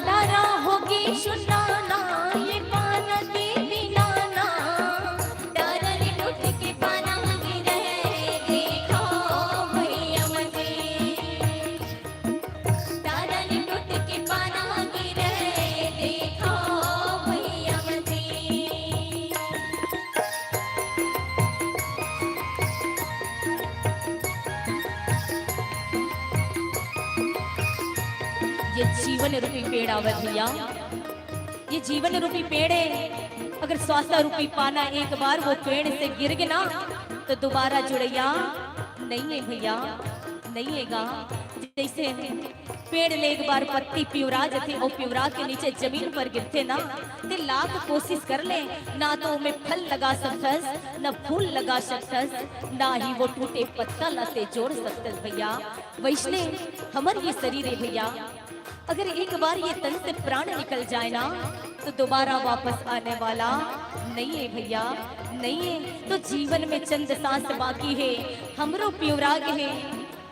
दादा हो गई सुनाना, ये पाना के बिनाना। दादा ने उठ के पाना गिरे, देखो भुइयां जी। दादा ने टूट के पाना गिरे, देखो भुइयां जी। ये जीवन रूपी पेड़ आवत भैया, ये जीवन रूपी पेड़ है। अगर श्वासा रूपी पाना एक बार वो पेड़ से गिर गया ना, तो दोबारा जुड़ैया नहीं है भैया, नहीं हैगा। जैसे पेड़ ले एक बार पत्ती पिवरा जथे अउ पिवरा के नीचे जमीन पर गिरथे ना, ते लाख कोशिश कर ले, ना तो ओमे फल लगा सकथस, ना फूल लगा सकथस, ना ही वो टूटे पत्ता ला ते जोड़ सकथस भैया। वैसने हमर ये शरीर हे भैया, अगर एक बार ये तन से प्राण निकल जाए ना, तो दोबारा वापस आने वाला नहीं है भैया, नहीं है। तो जीवन में चंद सांस बाकी है, हमरो पिवरा गे हे,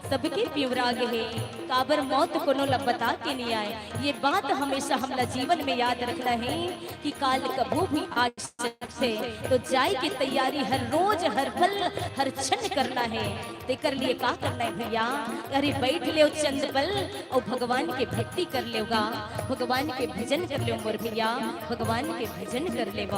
सबके पिवरा गे हे, काबर मौत कोनो ला बता के नहीं आए। ये बात हमेशा हमला जीवन में याद रखना है कि काल कभू भी आ सकथे, तो जाए के तैयारी हर रोज, हर पल, हर क्षण करना है। तेकर लिए का करना है भैया? अरे बैठ लेव चंद पल अउ भगवान के भक्ति कर लेव गा, भगवान के भजन कर लेव मोर भैया, भगवान के भजन कर लेव।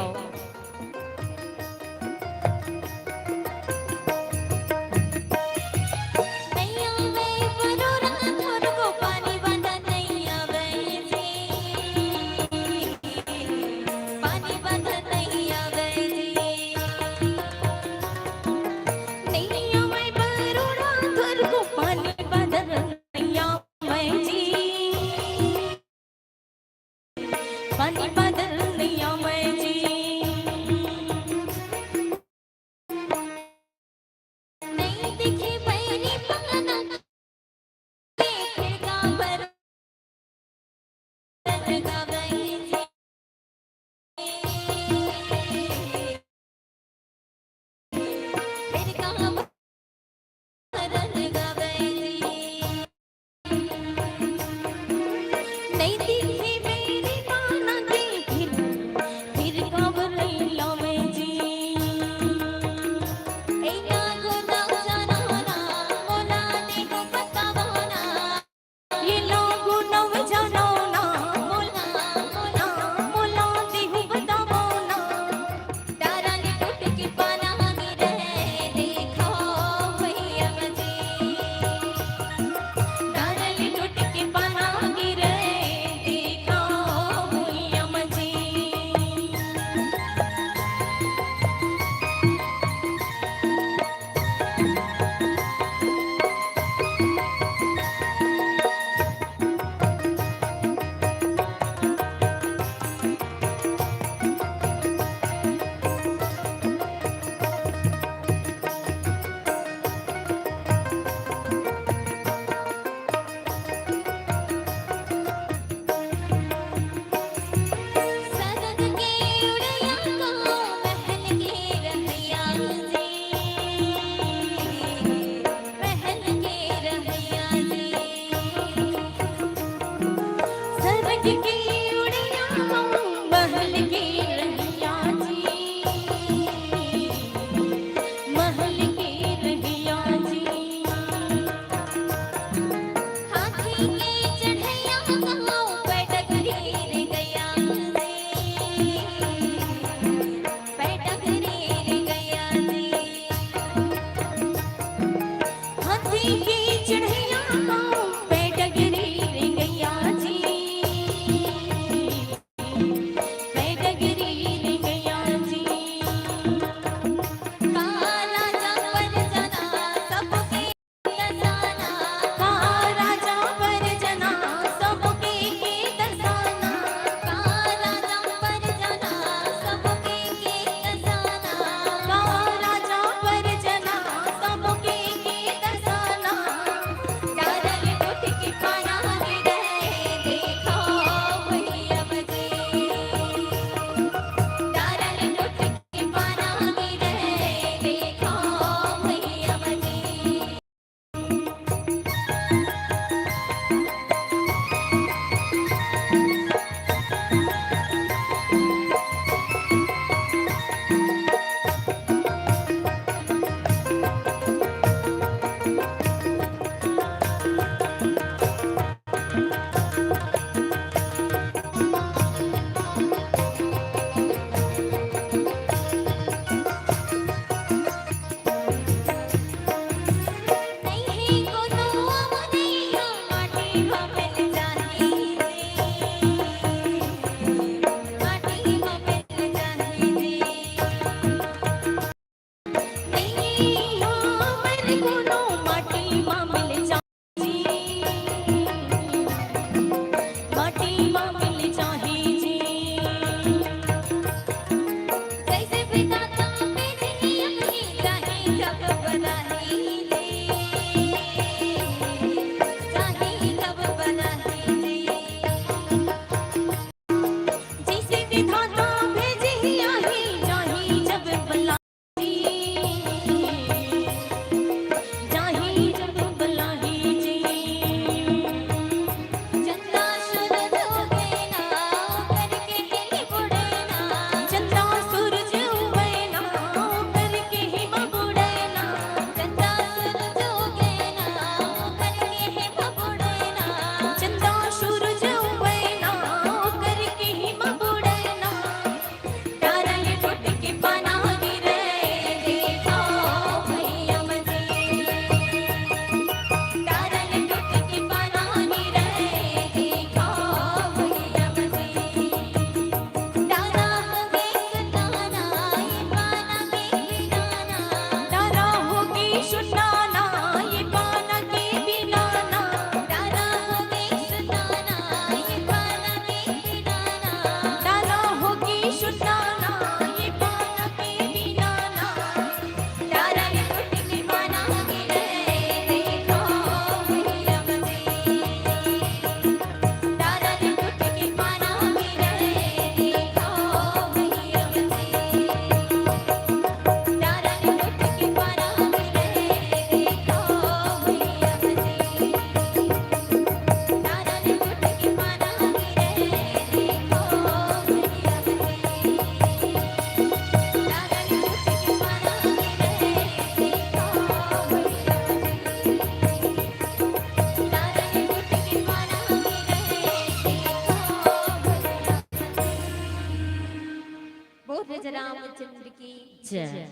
जय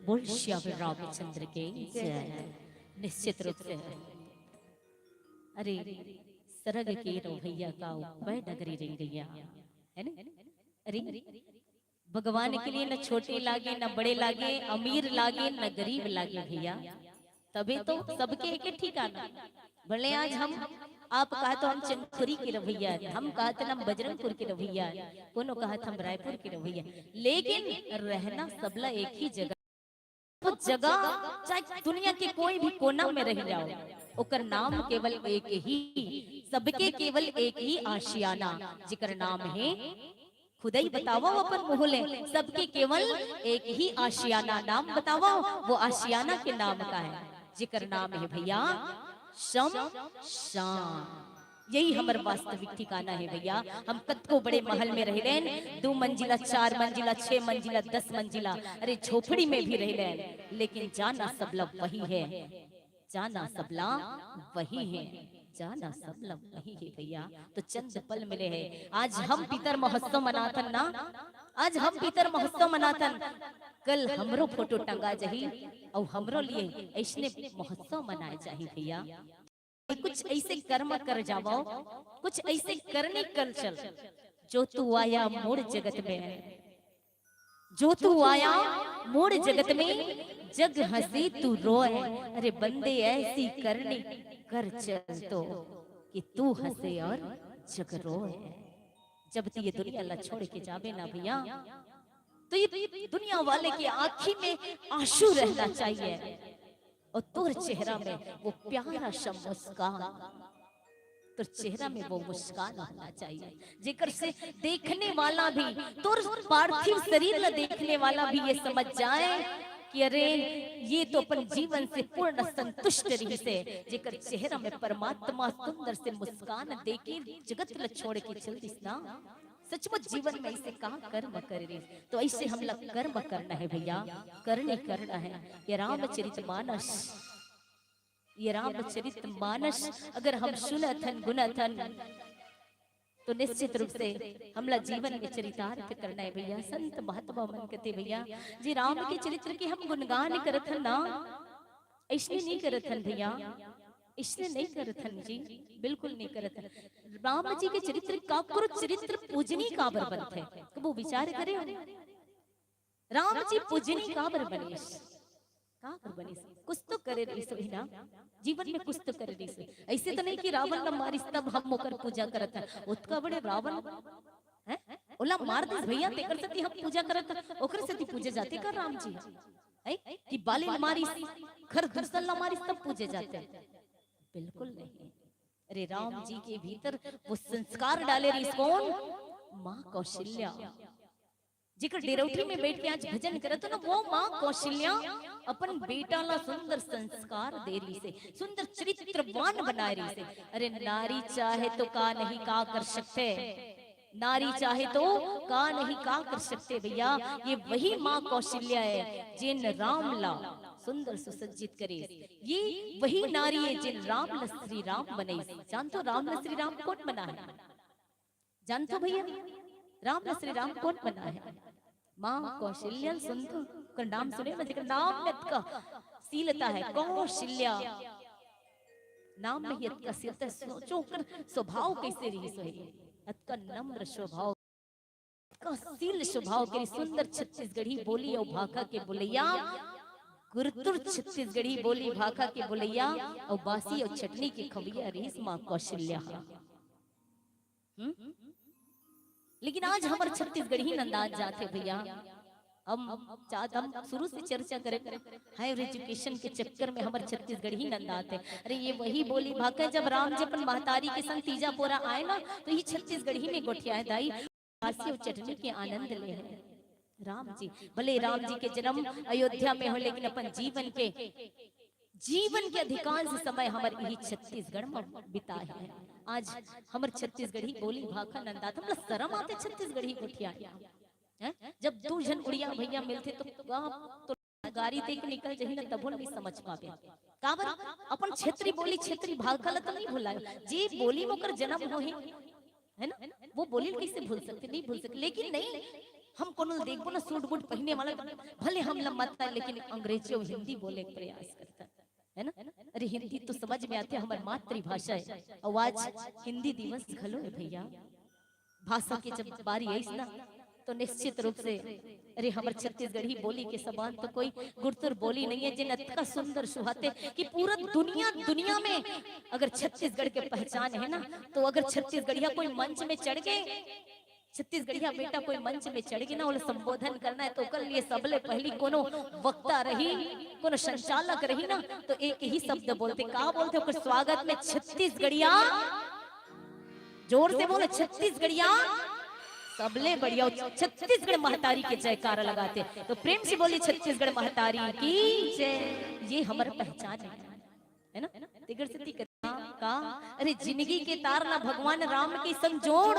बोल श्याम रामचंद्र के जय। निश्चित रूप से, अरे, सरग के रवैया का उपाय नगरी रंगैया, है ना? अरे, भगवान के लिए न छोटे लागे, न बड़े लागे, अमीर लागे, न गरीब लागे भैया। तभी तो सबके एक ही ठिकाना। भले आज हम, आप कहा तो हम चंदखुरी के रवैया, हम कहा तो हम बजरंगपुर के रवैया, कोनो कहा तो हम रायपुर के रवैया, लेकिन रहना सबला एक ही जगह। वो जगह, चाहे दुनिया के कोई भी कोना में रह जाओ, ओकर नाम केवल एक ही, सबके केवल एक ही आशियाना, जेकर नाम है खुदई बतावो अपन मुँह ले, सबके केवल एक ही आशियाना। नाम बतावो, वो आशियाना के नाम का है, जेकर नाम है भैया शमशान। यही हमर वास्तविक ठिकाना है भैया। हम कतको बड़े महल में रह लेन, दो मंजिला, चार मंजिला, छह मंजिला, दस मंजिला, अरे, झोपड़ी में भी रह लेन, लेकिन जाना सबला वही है, जाना सबला वही है, जाना सबला वही है भैया। तो चंद पल मिले हैं, आज हम पितर महोत्सव मनाथन ना, आज हम पितर महोत्सव मनाथन, कल हमरो फोटो टंगा जाही और हमरो लिए ऐसने महोत्सव मनाए जाही भैया। कुछ ऐसे कर्म कर जावो, कुछ ऐसे करनी कर चल, जो तू आया मोर जगत में, जो तू आया मोर जगत में, जग हंसे तू रोए। अरे बंदे, ऐसी करनी कर चल तो कि तू हंसे और जग रोए। जब तू ये दुनिया ला छोड़ के जाबे ना भैया, तो ये दुनिया वाले के आँखी में आंसू रहना चाहिए और तोर चेहरा में वो प्यारा सा मुस्कान, तोर चेहरा में वो मुस्कान होना चाहिए, जेकर से देखने वाला भी, तोर पार्थिव शरीर ला देखने वाला भी ये समझ जाए कि अरे, ये तो अपन जीवन से पूर्ण संतुष्ट रहिसे, जेकर चेहरा में परमात्मा सुंदर से मुस्कान देके जगत ला छोड़ के चल दिस ना। सचमुच जीवन में ऐसे का कर्म करे रहिस, तो ऐसे हमला कर्म करना है भैया, करनी करना है। ये रामचरित मानस, ये रामचरित मानस अगर हम सुनथन, गुनथन, तो निश्चित रूप से हमला जीवन में चरितार्थ करना है भैया। संत महात्मा मन कथे भैया, जे राम के चरित्र के हम गुणगान करथन ना, ऐसने नहीं करथन भैया, ऐसने नहीं करथन जी, बिल्कुल नहीं करथन। राम जी के चरित्र, काकरो चरित्र पूजनी काबर बनथे, कभू विचार करे हो? राम जी पूजनी काबर बनिस? काबर बनिस? कुछ तो करे रहिस होही ना, जीवन में कुछ तो करे रहिस होही। ऐसे तो नहीं कि रावण ला मारिस तब हम ओकर पूजा करत हन। ओतका बड़े रावण, हैं? ओला मार दिस भैया, तेकर सेती हम पूजा करत हन, ओकर सेती पूजे जाथे का राम जी? हैं? कि बाली ला मारिस, खरदूषण ला मारिस तब पूजे जाथे? बिल्कुल नहीं। अरे राम जी के भीतर वो संस्कार डाले रहिस कौन? माँ कौशल्या। जेकर डेरौठी में बैठ के आज भजन करत हो ना, वो माँ कौशल्या अपन बेटा ला सुंदर संस्कार दे रहिसे, सुंदर चरित्रवान बनाए रहिसे। अरे नारी चाहे तो का नहीं का कर सकथे, नारी चाहे तो का नहीं का कर सकथे भैया। ये वही माँ कौशल्या है जेन राम ला सुंदर सुसज्जित करे, ये वही नारी है जेन राम ला श्री राम बनइस। जानथो राम ला श्री राम कोन बनाहे? जानथो भैया, राम ला श्री राम कोन बनाहे? माँ कौशल्या। सुनथो, ओकर नाम सुने ना, जेकर नाम में अतका शीलता है, कौशल्या। नाम में ही अतका शीलता है, सोचो ओकर स्वभाव कैसे रहिस होही, अतका नम्र स्वभाव, अतका शील स्वभाव के, सुंदर छत्तीसगढ़ी बोली अउ भाखा के बोलैया, गुरतुर छत्तीसगढ़ी बोली भाखा के बोलैया, अउ बासी अउ चटनी के खवैया रहिस माँ कौशल्या। हम्म? लेकिन आज हमर छत्तीसगढ़ी नंदात जात हे भैया। हम चाहत, हम शुरू से चर्चा करे, higher education के चक्कर में हमर छत्तीसगढ़ी नंदात हे। अरे ये वही बोली भाखा, जब राम जी अपन महतारी के संग तीजा पोरा आए ना, तो ये छत्तीसगढ़ी में गोठियाए दाई, बासी अउ चटनी के आनंद ले हे। राम जी, भले राम जी के जन्म अयोध्या में हो, लेकिन अपन जीवन के, जीवन के अधिकांश समय हमर इही छत्तीसगढ़ में बिताए हे। आज हमर छत्तीसगढ़ी बोली भाखा नंदात, हमला शरम आथे छत्तीसगढ़ी गोठियाए। हैं? जब दू झन उड़िया भैया मिलथे तो का, तो गारी दे के निकल जाही ना, तभो नहीं समझ पाबे। काबर? अपन क्षेत्रीय बोली, क्षेत्रीय भाखा ला तो नहीं भुलाए। जे बोली में ओकर जन्म होहे, है ना, वो बोली ला कैसे भूल सकथे? नहीं भूल सकथे। लेकिन नहीं, हम कोनो ल देखबो ना, सूट बूट पहिने वाला, भले हम लम्बा था, लेकिन अंग्रेजी अउ हिंदी बोले के प्रयास करता, है ना? अरे, हिंदी तो समझ में आथे, हमर मातृभाषा हे। अउ आज हिंदी दिवस घलो हे भैया। भाषा के जब बारी आइस ना, तो निश्चित रूप से, अरे, हमर छत्तीसगढ़ी बोली के समान तो कोई गुरतुर बोली नहीं हे, जेन अतका सुंदर सुहाथे कि पूरा दुनिया, दुनिया में अगर छत्तीसगढ़ के पहचान हे ना, तो अगर छत्तीसगढ़िया कोई मंच में चढ़ के, छत्तीसगढ़िया बेटा कोई मंच में चढ़ के ना, ओला संबोधन करना हे, तो ओकर लिए सबले पहली कोनो वक्ता रही, कोनो संचालक रही ना, तो एक ही शब्द बोलथे। का बोलथे ओकर स्वागत में? छत्तीसगढ़िया। जोर से बोलो, छत्तीसगढ़िया। सबले बढ़िया, छत्तीसगढ़ महतारी के जयकारा लगाथे। तो प्रेम से बोलिए, छत्तीसगढ़ महतारी की जय। ये हमर पहचान हे, है ना? तेकर सेती कथा का, अरे, जिनगी के तार ला भगवान राम के संग जोड़।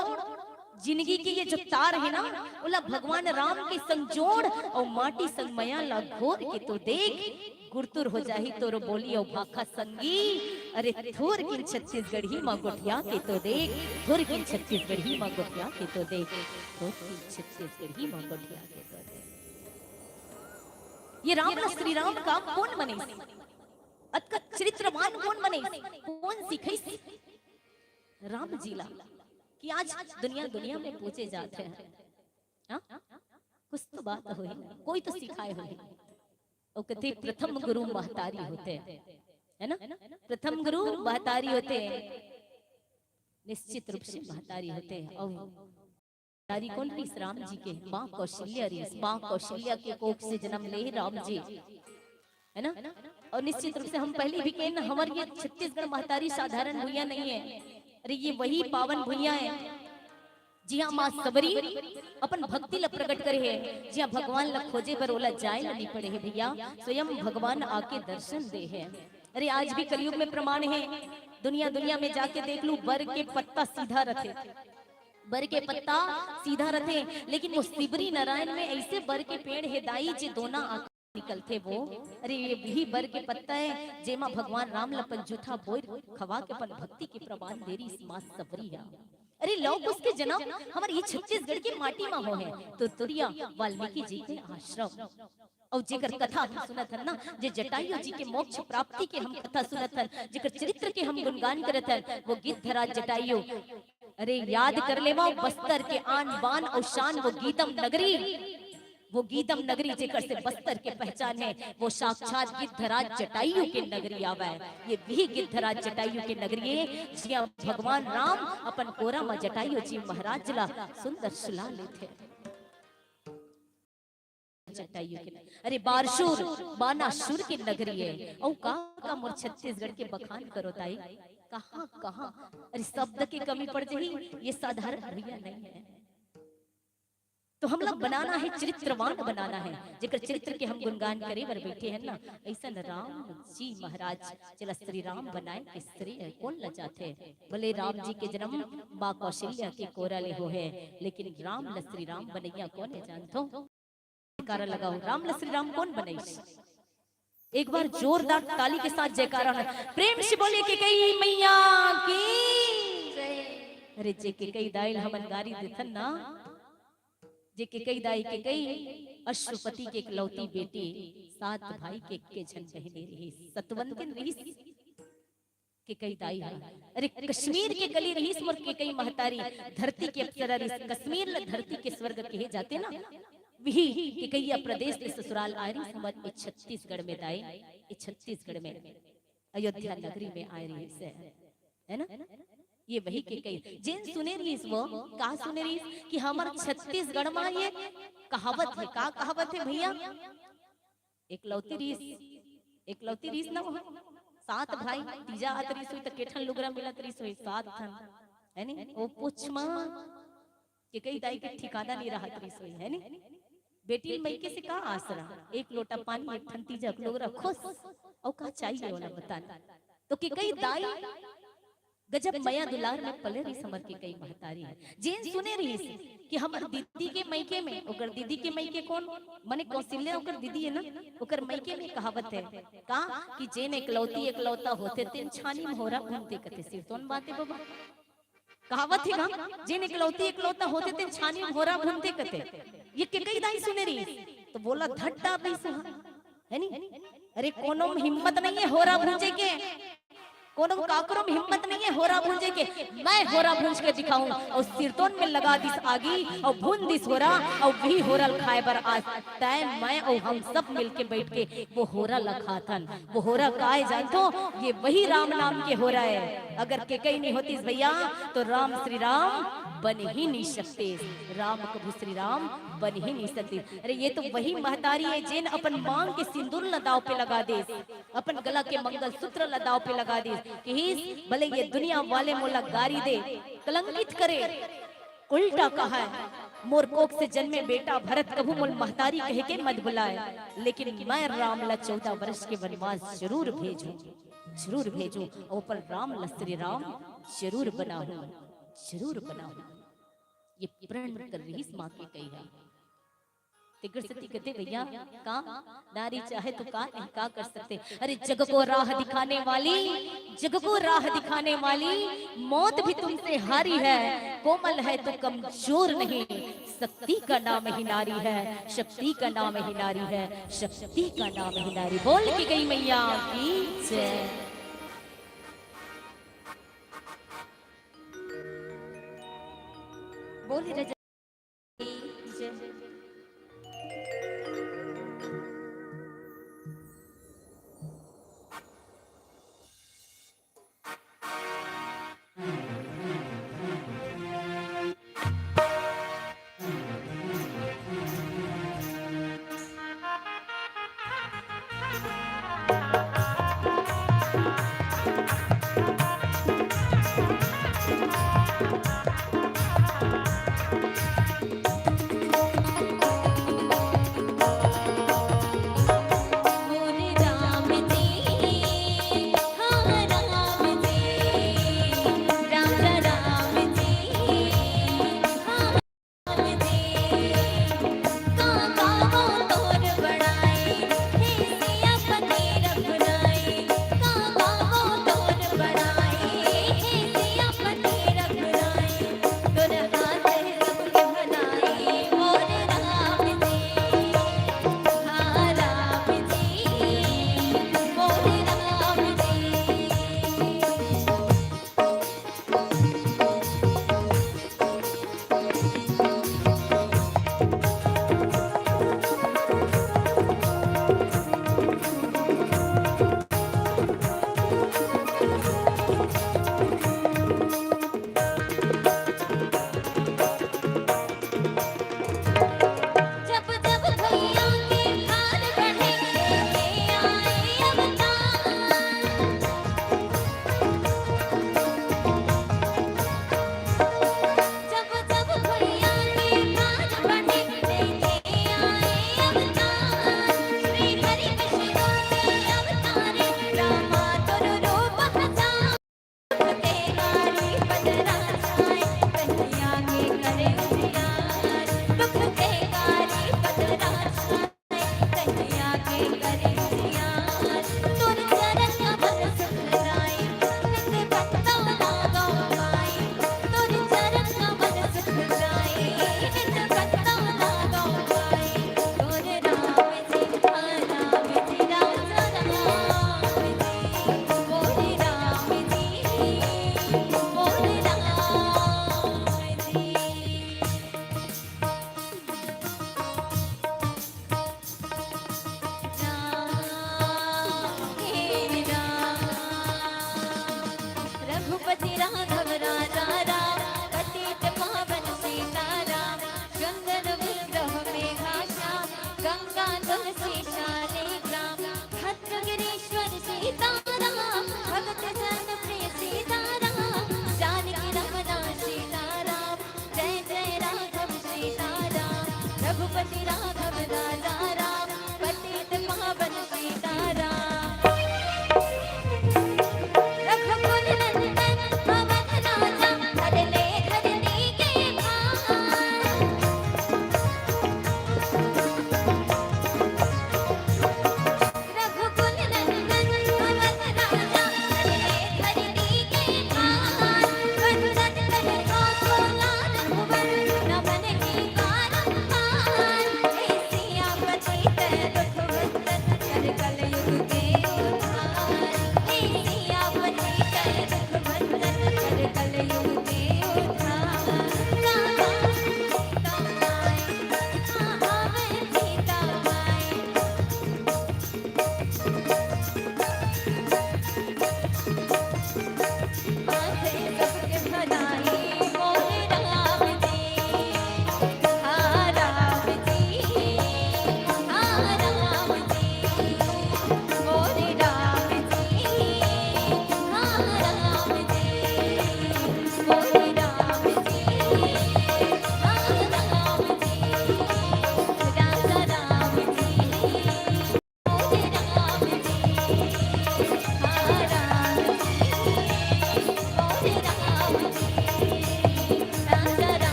जिनगी के ये जो तार हे ना, ओला भगवान राम के संग जोड़, अउ माटी संग मया ला घोर के तो देख, गुरतुर हो जाही तोर बोली अउ भाखा संगी। अरे, थोर किन छत्तीसगढ़ी मा गोठिया के तो देख, थोर किन छत्तीसगढ़ी मा गोठिया के तो देख, थोर किन छत्तीसगढ़ी मा गोठिया के तो देख। ये राम ला श्री राम का कोन बने? अतका चरित्रवान कोन बने? कोन सिखाइस राम जी ला कि आज दुनिया, दुनिया में पूजे जात हे? हाँ? कुछ तो बात होही, कोई तो सिखाए होही। अउ कथे, प्रथम गुरु महतारी होथे, है ना? प्रथम गुरु महतारी होथे। निश्चित रूप से महतारी होथे। अउ महतारी कोन रिहिस? राम जी के माँ कौशल्या रिहिस। माँ कौशल्या के कोख से जन्म ले राम जी, है ना? अउ निश्चित रूप से हम पहले भी कहेन, हमर ये छत्तीसगढ़ महतारी साधारण भुइयां नहीं हे। अरे, ये वही पावन भुइयां हे, जिहां माँ सबरी अपन भक्ति ला प्रकट करे हे, जिहां भगवान ला खोजे बर ओला जाए ला नहीं पड़े हे भैया, स्वयं भगवान आके दर्शन दे हे। अरे, आज भी कलयुग में प्रमाण हे, दुनिया, दुनिया में जाके देख लू, बर के पत्ता सीधा रथे, बर के पत्ता सीधा रथे, लेकिन वो सिबरी नारायण में ऐसे बर के पेड़ हे दाई, जे दोना आँख निकलथे वो। अरे, ये भी बर के पत्ता हे, जेमा भगवान राम ल अपन जूठा बोर खवा के अपन भक्ति के प्रमाण दे रिहिस माँ सबरी ह। अरे, लव कुश के जन्म हमर ये छत्तीसगढ़ के माटी मा होहे, तुरतुरिया वाल्मीकि जी के आश्रम। अउ जेकर कथा हम सुनत हन ना, जे जटायु जी के मोक्ष प्राप्ति के हम कथा सुनत हन, जेकर चरित्र के हम गुणगान करत हन, वो गिद्धराज जटायु। अरे, याद कर लेवा बस्तर के आन बान अउ शान, वो गीदम नगरी, वो गीदम नगरी जेकर से बस्तर के पहचान हे, वो साक्षात गिद्धराज जटायु के नगरी आवय। ये भी गिद्धराज जटायु के नगरी हे, जिहां भगवान राम अपन कोरा म जटायु जी महाराज ला सुंदर सुला लेथे। जटायु के नगरी। अरे, बारशुर, बानासुर के नगरी हे। अउ का, का मोर छत्तीसगढ़ के बखान करो ताई? कहाँ, कहाँ? अरे, शब्द के कमी पड़ जाही, ये साधारण भुइयां नहीं हे। तो हमला बनाना हे, चरित्रवान बनाना हे, जेकर चरित्र के हम गुणगान करे बर बैठे हन ना, अइसन राम जी महाराज, जेला श्री राम बनाए के श्रेय कोन ल जाथे? भले राम जी के जन्म माँ कौशल्या के कोरा ले होहे, लेकिन राम ल श्री राम बनैया कोन हे जानथो? जयकारा लगाओ, राम ल श्री राम कोन बनइस? एक बार जोरदार ताली के साथ जयकारा हो। प्रेम से बोलिए, केकई मैया की। अरे, जे केकई दाई ल हमन गारी देथन ना, जे केकई दाई, केकई अश्वपति के इकलौती बेटी, सात भाई के एक्के झन बहिनी रिहिस, सतवंतिन रिहिस। केकई दाई ह। अरे, कश्मीर के कली रिहिस मोर केकई महतारी, धरती के अप्सरा रिहिस। कश्मीर ल धरती के स्वर्ग कहे जाथे ना, वही केकैया प्रदेश ले ससुराल आए रिहिस हमर ए छत्तीसगढ़ में दाई, ए छत्तीसगढ़ में अयोध्या नगरी में आए रिहिस हे, है ना? ये वही केकई, जेन सुने रिहिस वो का सुने रिहिस कि हमर छत्तीसगढ़ मा ये कहावत हे। का कहावत हे भैया? एकलौती रिहिस, एकलौती रिहिस ना वो, सात भाई, तीजा आत रिहिस होही त के ठन लुगरा मिलत रिहिस होही? सात ठन, है नी? ओ पूछ मा, केकई दाई के ठिकाना नइ रहत रिहिस होही, है नी? बेटी ल मइके से का आसरा? एक लोटा पानी, एक ठन तीजा के लुगरा, खुश। अउ का चाहिए ओला बता? तो केकई दाई गजब मया दुलार में पले रिहिस हमर केकई महतारी ह। जेन सुने रिहिस कि हमर दीदी के मइके में, ओकर दीदी के मइके कोन? मने कौशल्या ओकर दीदी हे ना, ओकर मइके में कहावत हे का कि जेन एकलौती एकलौता होथे तेन छानी म होरा बुनथे कथे। सिरतोन बात हे बबा। कहावत हे गा, "जेन एकलौती एकलौता होथे, तेन छानी में होरा भूनथे" कथे। ये केकई दाई सुने रहिस, तो बोला धट्टा भी सुहा, है नी? अरे, कोनो में हिम्मत नहीं है होरा भूंजे के, कोनो काकरो में हिम्मत नहीं है होरा भूंजे के। मैं होरा भूंज के दिखाऊं। अउ सिरतोन में लगा दिस आगी, अउ भून दिस होरा, अउ वही होरा ल खाए बर आज तैं, मैं अउ हम सब मिलके बैठ के वो होरा ल खाथन। वो होरा काय जानथो? ये वही राम नाम के होरा है। अगर केकई नहीं होतीस भैया, तो राम श्री राम बन ही नहीं सकते। राम कभू श्री राम बन ही नहीं सकते। अरे, ये तो वही महतारी है, जेन अपन मांग के सिंदूर ल दाव पे लगा देस, अपन गला के मंगलसूत्र ल दाव पे लगा देस। किहिस, "भले ये दुनिया वाले मोला गारी दे, कलंकित करे, उल्टा कहे, मोर कोख से जन्मे बेटा भरत कभू मोला महतारी कह के मत बुलाए, लेकिन मैं राम ला चौदह वर्ष के वनवास जरूर भेजूं, जरूर भेजूं, अउ अपन राम ला श्री राम जरूर बनाहूं, जरूर बनाहूं।" ये प्रण कर रहिस माँ केकई ह। तेकर सेती कथे भैया, का नारी चाहे तो का नहीं, का कर सकते। अरे, जग को राह दिखाने वाली, जग को राह दिखाने वाली, मौत भी तुमसे हारी है। कोमल है तो कमजोर नहीं, शक्ति का नाम ही नारी है, शक्ति का नाम ही नारी है, शक्ति का नाम ही नारी। बोल केकई मैया की जय। बोल रजत की जय।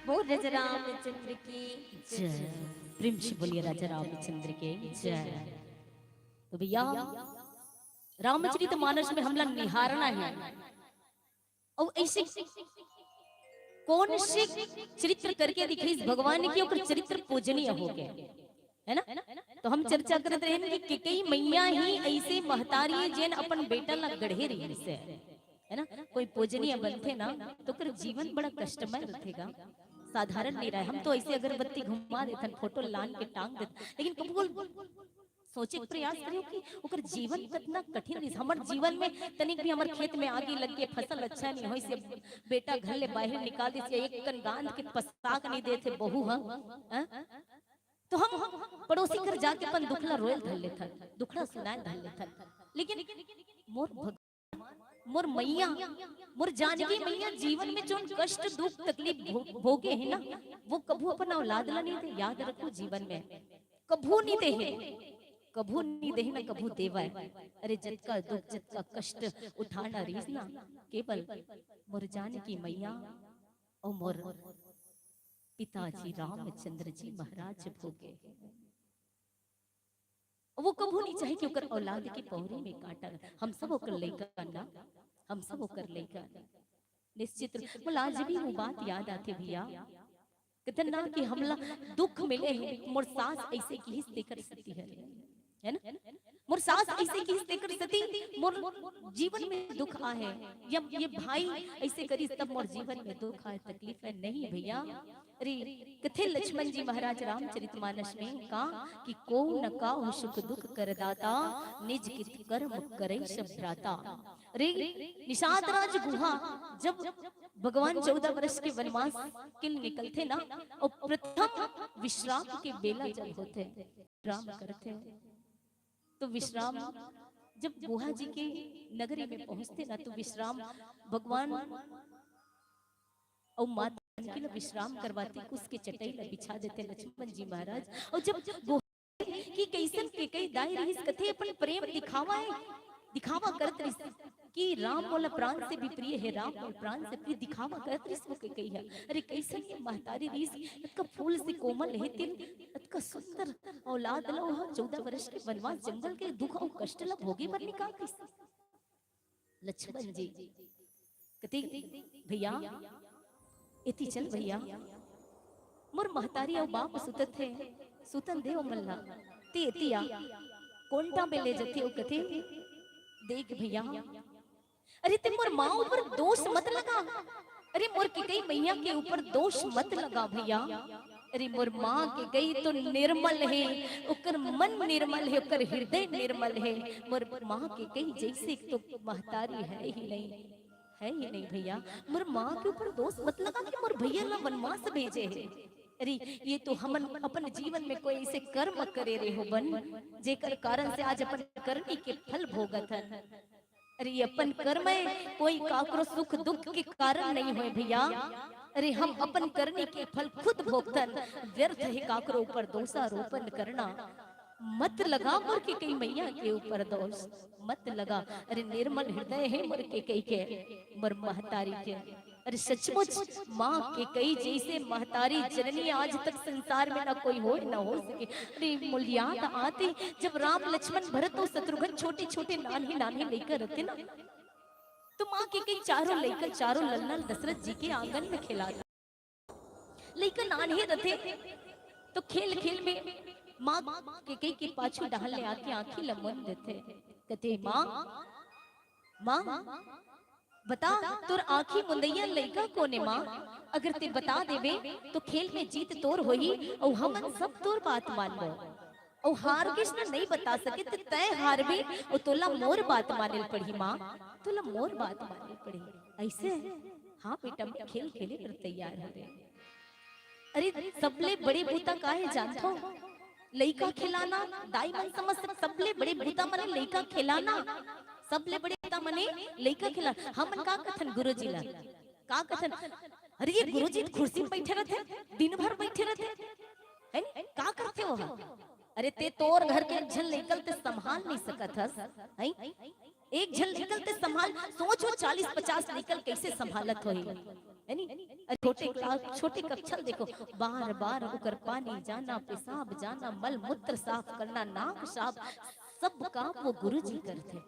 बोल राजा रामचंद्र की जय। प्रेम से बोलिए राजा रामचंद्र के जय। तो भैया, रामचरित मानस में हमला निहारना है। अउ ऐसे कौन से चरित्र करके दिखाइस भगवान के ओकर चरित्र पूजनीय हो गए, है ना? तो हम चर्चा करत रहेन कि केकई मैया ही ऐसे महतारी है जेन अपन बेटा ला गढ़े रहिस हे, है ना? कोई पूजनीय बनथे ना तो ओकर जीवन बड़ा कष्टमय रहिथे गा, साधारण नहीं रहे। हम तो ऐसे अगरबत्ती घुमा देथन, फोटो लान के टांग देथन, लेकिन कबो सोचे के प्रयास करियो कि ओकर जीवन कितना कठिन रहिस। हमर जीवन में तनिक भी हमर खेत में आगी लग के फसल अच्छा नहीं होइस, बेटा घर ले बाहर निकाल दिस, एक कन गांध के पसाक नहीं देथे बहू ह, हैं? तो हम पड़ोसी घर जाके अपन दुखला रोयल धर लेथन, दुखड़ा सुनायल धर लेथन। लेकिन मोर भग-, मोर मैया, मोर जानकी मैया जीवन में जोन कष्ट, दुख, तकलीफ भो-, भोगे है ना, वो कभू अपन औलाद ला नहीं दे। याद रखो, जीवन में कभू नहीं दे है, कभू नहीं दे है ना, कभू देवय। अरे, जतका दुख, जतका कष्ट उठाना रहिस ना, केवल मोर जानकी मैया अउ मोर पिताजी रामचंद्र जी महाराज भोगे। वो कभू नहीं चाहे कि ओकर औलाद के पौरी में काटन। हम सब ओकर लइका ना, हम सब ओकर लइका। निश्चित रूप, मोला आज भी वो बात याद आथे भैया। कथे ना कि हमला दुख मिले हे, मोर सास ऐसे किहिस तेकर सेती हरे, है ना? मोर सास ऐसे किहिस तेकर सेती मोर जीवन में दुख आहे, या ये भाई ऐसे करिस तब मोर जीवन में दुख आहे, तकलीफ है। नहीं भैया, अरे, कथे लक्ष्मण जी महाराज रामचरित मानस में का कि को न काहु सुख दुख करदाता, निज कित कर्म करे सब भ्राता। अरे, निषाद राज गुहा जब भगवान चौदह वर्ष के वनवास के लिए निकलथे ना, अउ प्रथम विश्राम के बेला जब होथे, विश्राम करथे, तो विश्राम जब गुहा जी के नगरी में पहुंचथे ना, तो विश्राम भगवान अउ माता जानकी ला विश्राम करवाथे, कुश के चटई ला बिछा देथे लक्ष्मण जी महाराज। अउ जब गुहा कि कइसन केकई दाई रहिस, कथे अपन प्रेम दिखावा है, दिखावा करत रहिस कि राम मोला प्राण से भी प्रिय है, राम मोला प्राण से प्रिय, दिखावा करत रहिस वो केकई ह। अरे कइसन ये महतारी रहिस, अतका फूल से कोमल हे तिल, अतका सुंदर औलाद ला ओह चौदह वर्ष के वनवास, जंगल के दुख अउ कष्ट ला भोगे बर निकाल दिस। लक्ष्मण जी कथे, "भैया, एती चल भैया, मोर महतारी अउ बाप सुतत हे, सुतन दे ओमन ला, ते एती आ।" कोंटा में ले जथे अउ कथे, "देख भैया, अरे ते मोर माँ ऊपर दोष मत लगा, अरे मोर केकई मैया के ऊपर दोष मत लगा भैया, अरे मोर माँ केकई तो निर्मल हे, ओकर मन निर्मल हे, ओकर हृदय निर्मल हे, मोर माँ केकई जइसे तो महतारी है ही नहीं।" है ही नहीं भैया, मोर माँ के ऊपर दोष मत लगा कि मोर भैया ला वनवास भेजे हे। अरे, ये तो हमन अपन जीवन में कोई ऐसे कर्म करे रहे हो बन, जेकर कारण से आज अपन करनी के फल भोगत हन। अरे, ये अपन कर्म है, कोई काकरो सुख दुख के कारण नहीं होय भैया। अरे, हम अपन करनी के फल खुद भोगतन, व्यर्थ है काकरो ऊपर दोषारोपण करना। मत लगा मोर केकई मैया के ऊपर दोष, मत लगा। अरे निर्मल हृदय है मोर केकई के, मोर महतारी के। अरे सचमुच माँ केकई जइसे महतारी जननी आज तक संसार में ना कोई होय, ना हो सके। अरे मोला याद आथे जब राम लक्ष्मण भरत अउ शत्रुघ्न छोटे छोटे नान्हे नान्हे लइका रथे ना, तो माँ केकई चारों लइका, चारों लल्ला दशरथ जी के आंगन में खेलाथे। लइका नान्हे रथे, तो खेल खेल में माँ केकई के पाछू डहर ले आके आँखी ल मुंद देथे। कथे, "माँ, माँ, बता, तोर आँखी मुंदइया लइका कोन ए माँ? अगर ते बता देबे तो खेल में जीत तोर होही अउ हमन सब तोर बात मानबो। अउ हार गेस न नइ बता सके ते तैं हारबे अउ तोला मोर बात माने ल पड़ही माँ, तोला मोर बात माने ल पड़ही।" अइसे? हाँ बेटा, मैं खेल खेले बर तैयार हो रे। अरे, सबले बड़े बूता का हे जानथो? लइका खिलाना। दाई मन समझ सकत, सबले बड़े बूता मने लइका खिलाना। सबले बड़े बूता मने लइका खिलाना। हमन का कथन गुरुजी ला? का कथन? "अरे, ये गुरुजी तो कुर्सी में बइठे रहिथे, दिन भर बइठे रहिथे, है नी? का करथे वो ह?" अरे, ते तोर घर के एक झन लइका ल ते संभाल नइ सकत हस, हैं? एक झन लइका ल ते संभाल, सोच वो चालीस पचास लइका ल कइसे संभालत होही, है नी? अरे, छोटे क्लास, छोटे कक्षा ल देखो, बार-बार ओकर पानी जाना, पेशाब जाना, मल मूत्र साफ करना, नाक साफ, सब काम वो गुरुजी करथे।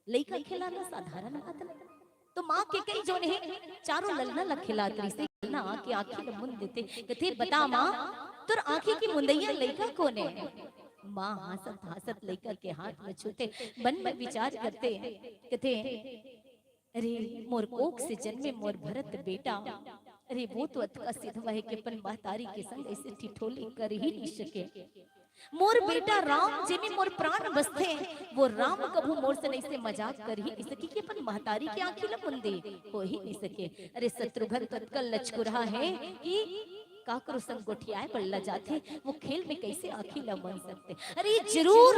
लइका खिलाना साधारण बात नहीं। तो माँ केकई जोन हे, चारों ललना ल खिलात रहिसे, ललना आके आँखी ल मुंद देथे, कथे, "बता माँ, तोर आँखी के मुंदइया लइका कोन ए?" माँ हाँसत हाँसत लइका के हाथ में छूथे, मन में विचार करथे, कथे, "अरे, मोर कोख से जन्मे मोर भरत बेटा, अरे, वो तो अतका सिधवा हे कि अपन महतारी के संग अइसे ठिठोली कर ही नइ सके। मोर बेटा राम, जेमे मोर प्राण बसथे, वो राम कभू मोर से नइसे मजाक कर ही नइ सके कि अपन महतारी के आँखी ल मुंदे, हो ही नइ सके। अरे, शत्रुघ्न तो अतका लचकुरहा हे कि काकरो संग गोठियाए बर लजाथे, वो खेल में कइसे आँखी ल मुंद सकथे?" "अरे जरूर,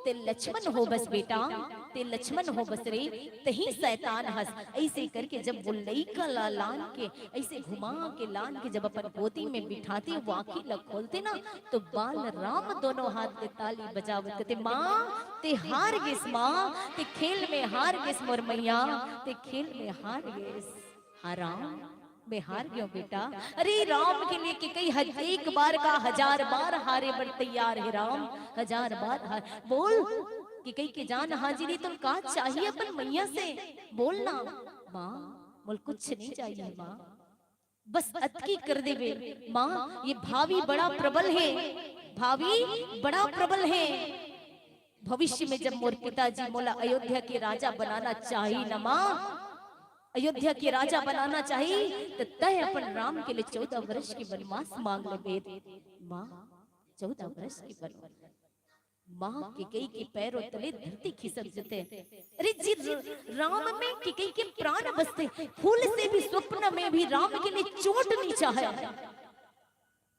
ते लक्ष्मण होबस बेटा, ते लक्ष्मण होबस रे, तहीं सैतान हस।" अइसे करके जब वो लइका ला लान के, अइसे घुमा के लान के जब अपन गोदी में बिठाथे, वो आँखी ल खोलथे ना, तो बाल राम दोनों हाथ ले ताली बजावत कथे, "माँ, ते हार गेस माँ, ते खेल में हार गेस मोर मइया, ते खेल में हार गेस।" "हाँ राम, मैं हार गेंव बेटा।" अरे राम के लिए केकई ह-, एक बार का हजार बार हारे बर तैयार हे राम, हजार बार हार। बोल, केकई के जान हाजिर हे, तोला का चाहिए अपन मइया से? बोल ना। "माँ, मोला कुछ नइ चाहिए माँ, बस अतकी कर देबे माँ, ये भावी बड़ा प्रबल हे, भावी बड़ा प्रबल हे। भविष्य में जब मोर पिताजी मोला अयोध्या के राजा बनाना चाही ना माँ, अयोध्या के राजा बनाना चाही, त तैं अपन राम के लिए चौदह वर्ष के वनवास मांग लेबे माँ, चौदह वर्ष के वनवास।" माँ केकई के पैरों तले धरती खिसक जथे। अरे जी, र-, राम में केकई के प्राण बसथे, फूल से भी स्वप्न में भी राम के लिए चोट नइ चाहे।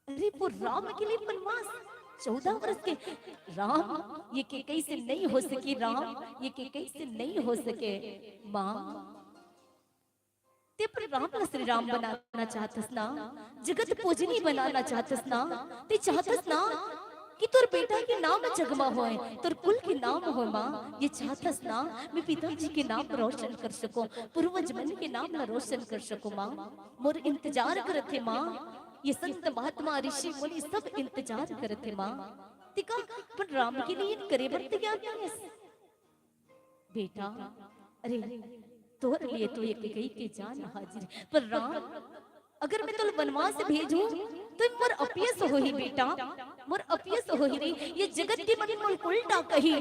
अरे वो राम के लिए वनवास, चौदह वर्ष के। "राम, ये केकई से नइ हो सके राम, ये केकई से नइ हो सके।" माँ, ते अपन राम ला श्री राम बनाना चाहथस ना, जगत पूजनी बनाना चाहथस ना, ते चाहथस ना कि तोर बेटा के नाम जग म होय, तोर कुल के नाम होय माँ, ये चाहथस ना मैं पिताजी के नाम रोशन कर सकों, पूर्वज मन के नाम ला रोशन कर सकों माँ। मोर इंतजार करत हे माँ, ये संत महात्मा ऋषि मुनि सब इंतजार करत हे माँ। ते का अपन राम के लिए करे बर तैयार नइ हस? बेटा, अरे, तोर लिए तो ये केकई के जान हाजिर हे, पर राम, अगर मैं तोला वनवास भेजूं, तो मोर अपयस होही बेटा, मोर अपयस होही रे। ये जगत के मन मोला उल्टा कही,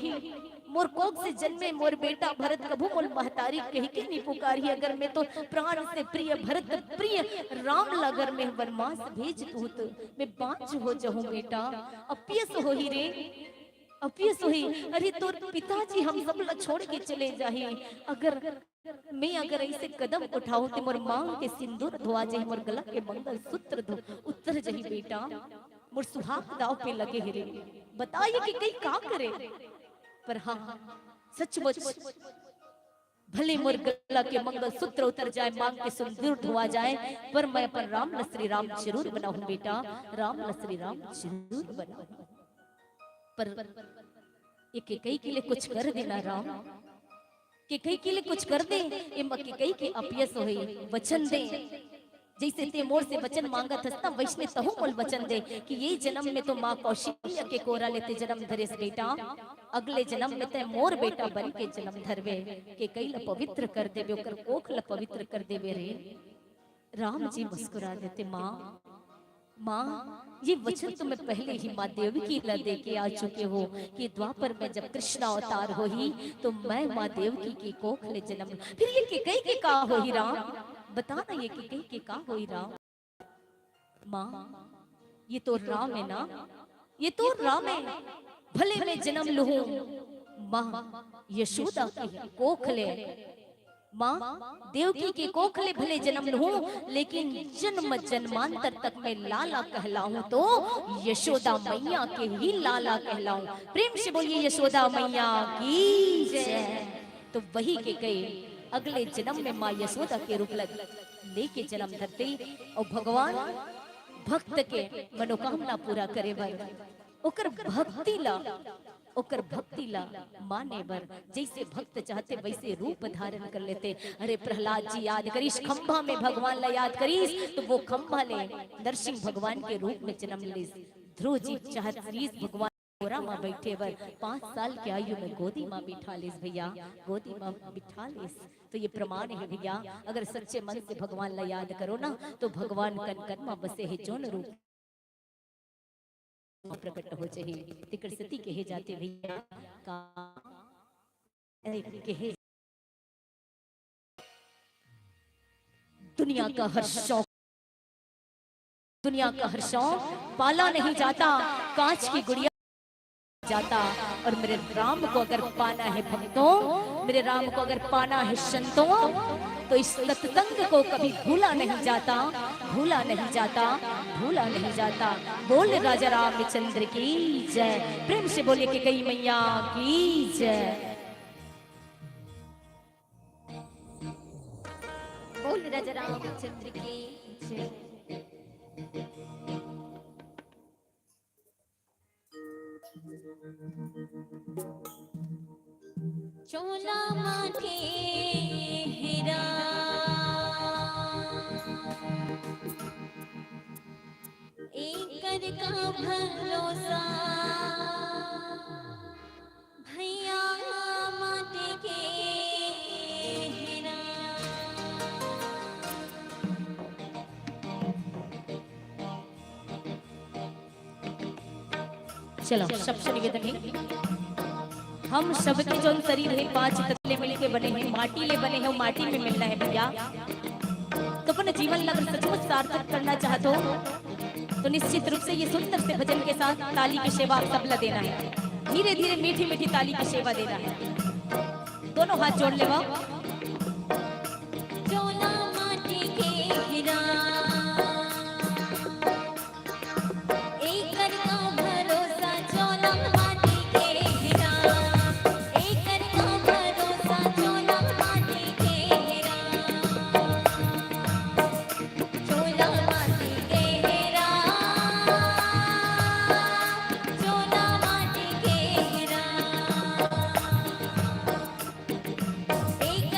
मोर कोख से जन्मे मोर बेटा भरत कभू मोला महतारी कहिके नइ पुकारही। अगर मैं तोर प्राण से प्रिय भरत प्रिय राम ला अगर मैं वनवास भेज दूं, तो मैं बांझ हो जाहूं बेटा, अपयस होही रे। अपयस होही, अरे तोर पिताजी हम सब ला छोड़ के चले जाही। अगर मैं अगर अइसे कदम उठाहूं ते मोर मांग के सिंदूर धोआ जाही, मोर गला के मंगलसूत्र धो उतर जाही बेटा, मोर सुहाग दाव पे लगे हे रे। बता ये केकई का करे? पर हाँ, सचमुच भले मोर गला के मंगलसूत्र उतर जाए, मांग के सिंदूर धोआ जाए, पर मैं अपन राम ला श्री राम जरूर बनाहूं बेटा, राम ला श्री राम जरूर बनाहूं। पर ये केकई के लिए कुछ कर दे ना राम, केकई के लिए कुछ कर दे। एमा केकई के अपयस होही, वचन दे। जइसे ते मोर से वचन मांगत हस ना, वइसने तहूं मोला वचन दे कि ये जनम में तो माँ कौशल्या के कोरा ले ते जनम धरेस बेटा, अगले जनम में ते मोर बेटा बन के जनम धरबे, केकई ला पवित्र कर देबे, ओकर कोख ला पवित्र कर देबे रे। राम जी मुस्कुरा देथे, माँ, माँ, ये वचन तो मैं पहले ही माँ देवकी ला दे के आ चुके हो कि द्वापर में जब कृष्ण अवतार होही, तो मैं माँ देवकी के कोख ले जन्म। फिर ये केकई के का होही राम? बता ना, ये केकई के का होही राम? माँ, ये तो राम है ना, ये तो राम है। भले मैं जन्म लूं माँ यशोदा के कोख ले, माँ देवकी के कोख ले भले जन्म लूं, लेकिन जन्म जन्मांतर तक मैं लाला कहलाऊं तो यशोदा मैया के ही लाला कहलाऊं। प्रेम से बोलिए यशोदा मैया की जय। तो वही केकई अगले जन्म में माँ यशोदा के रूप लग लेके जन्म धरते, और भगवान भक्त के मनोकामना पूरा करे बर ओकर भक्ति ला, ओकर भक्ति ला माने बर जैसे भक्त चाहते वैसे रूप धारण कर लेते। अरे प्रहलाद जी याद करिस, खंभा में भगवान ला याद करिस, तो वो खंभा ले नरसिंह भगवान के रूप में जन्म लिस। ध्रुव जी चाहत रिस भगवान कोरा मा बैठे बर, पाँच साल के आयु में गोदी मा बिठा लिस भैया, गोदी मा बिठा लिस। तो ये प्रमाण है भैया, अगर सच्चे मन से भगवान ला याद करो ना, तो भगवान कन कन मा बसे है, जोन रूप प्रकट हो जाही। तेकर सेती कहे जाथे भैया का, अरे कहे दुनिया का हर शौक, दुनिया का हर शौक पाला नहीं जाता, कांच की गुड़िया जाता। और मेरे राम को अगर पाना है भक्तों, मेरे राम को अगर पाना है संतों, तो इस सत्संग को कभी भूला नहीं जाता, भूला नहीं जाता, भूला नहीं जाता। बोल राजा रामचंद्र की जय। प्रेम से बोलिए केकई मैया की जय। बोल राजा रामचंद्र की जय। चोला माटी हीरा, एकर का भरोसा, भैया माटी के हीरा। चलो, सबसे निवेदन है, हम सबके जोन शरीर है, पांच तत्व ले मिलके बने हैं, माटी ले बने हैं, माटी में मिलना है भैया। तो अपन जीवन ला अगर सचमुच सार्थक करना चाहत हो, तो निश्चित रूप से ये सुंदर से भजन के साथ ताली की सेवा आप सबला देना है। धीरे धीरे मीठी मीठी ताली की सेवा देना है। दोनों हाथ जोड़ लेवा। चोला माटी के हीरा, एकर का भरोसा चोला माटी के हीरा, एकर का भरोसा चोला माटी के हीरा, चोला माटी के हीरा, चोला माटी के हीरा। एकर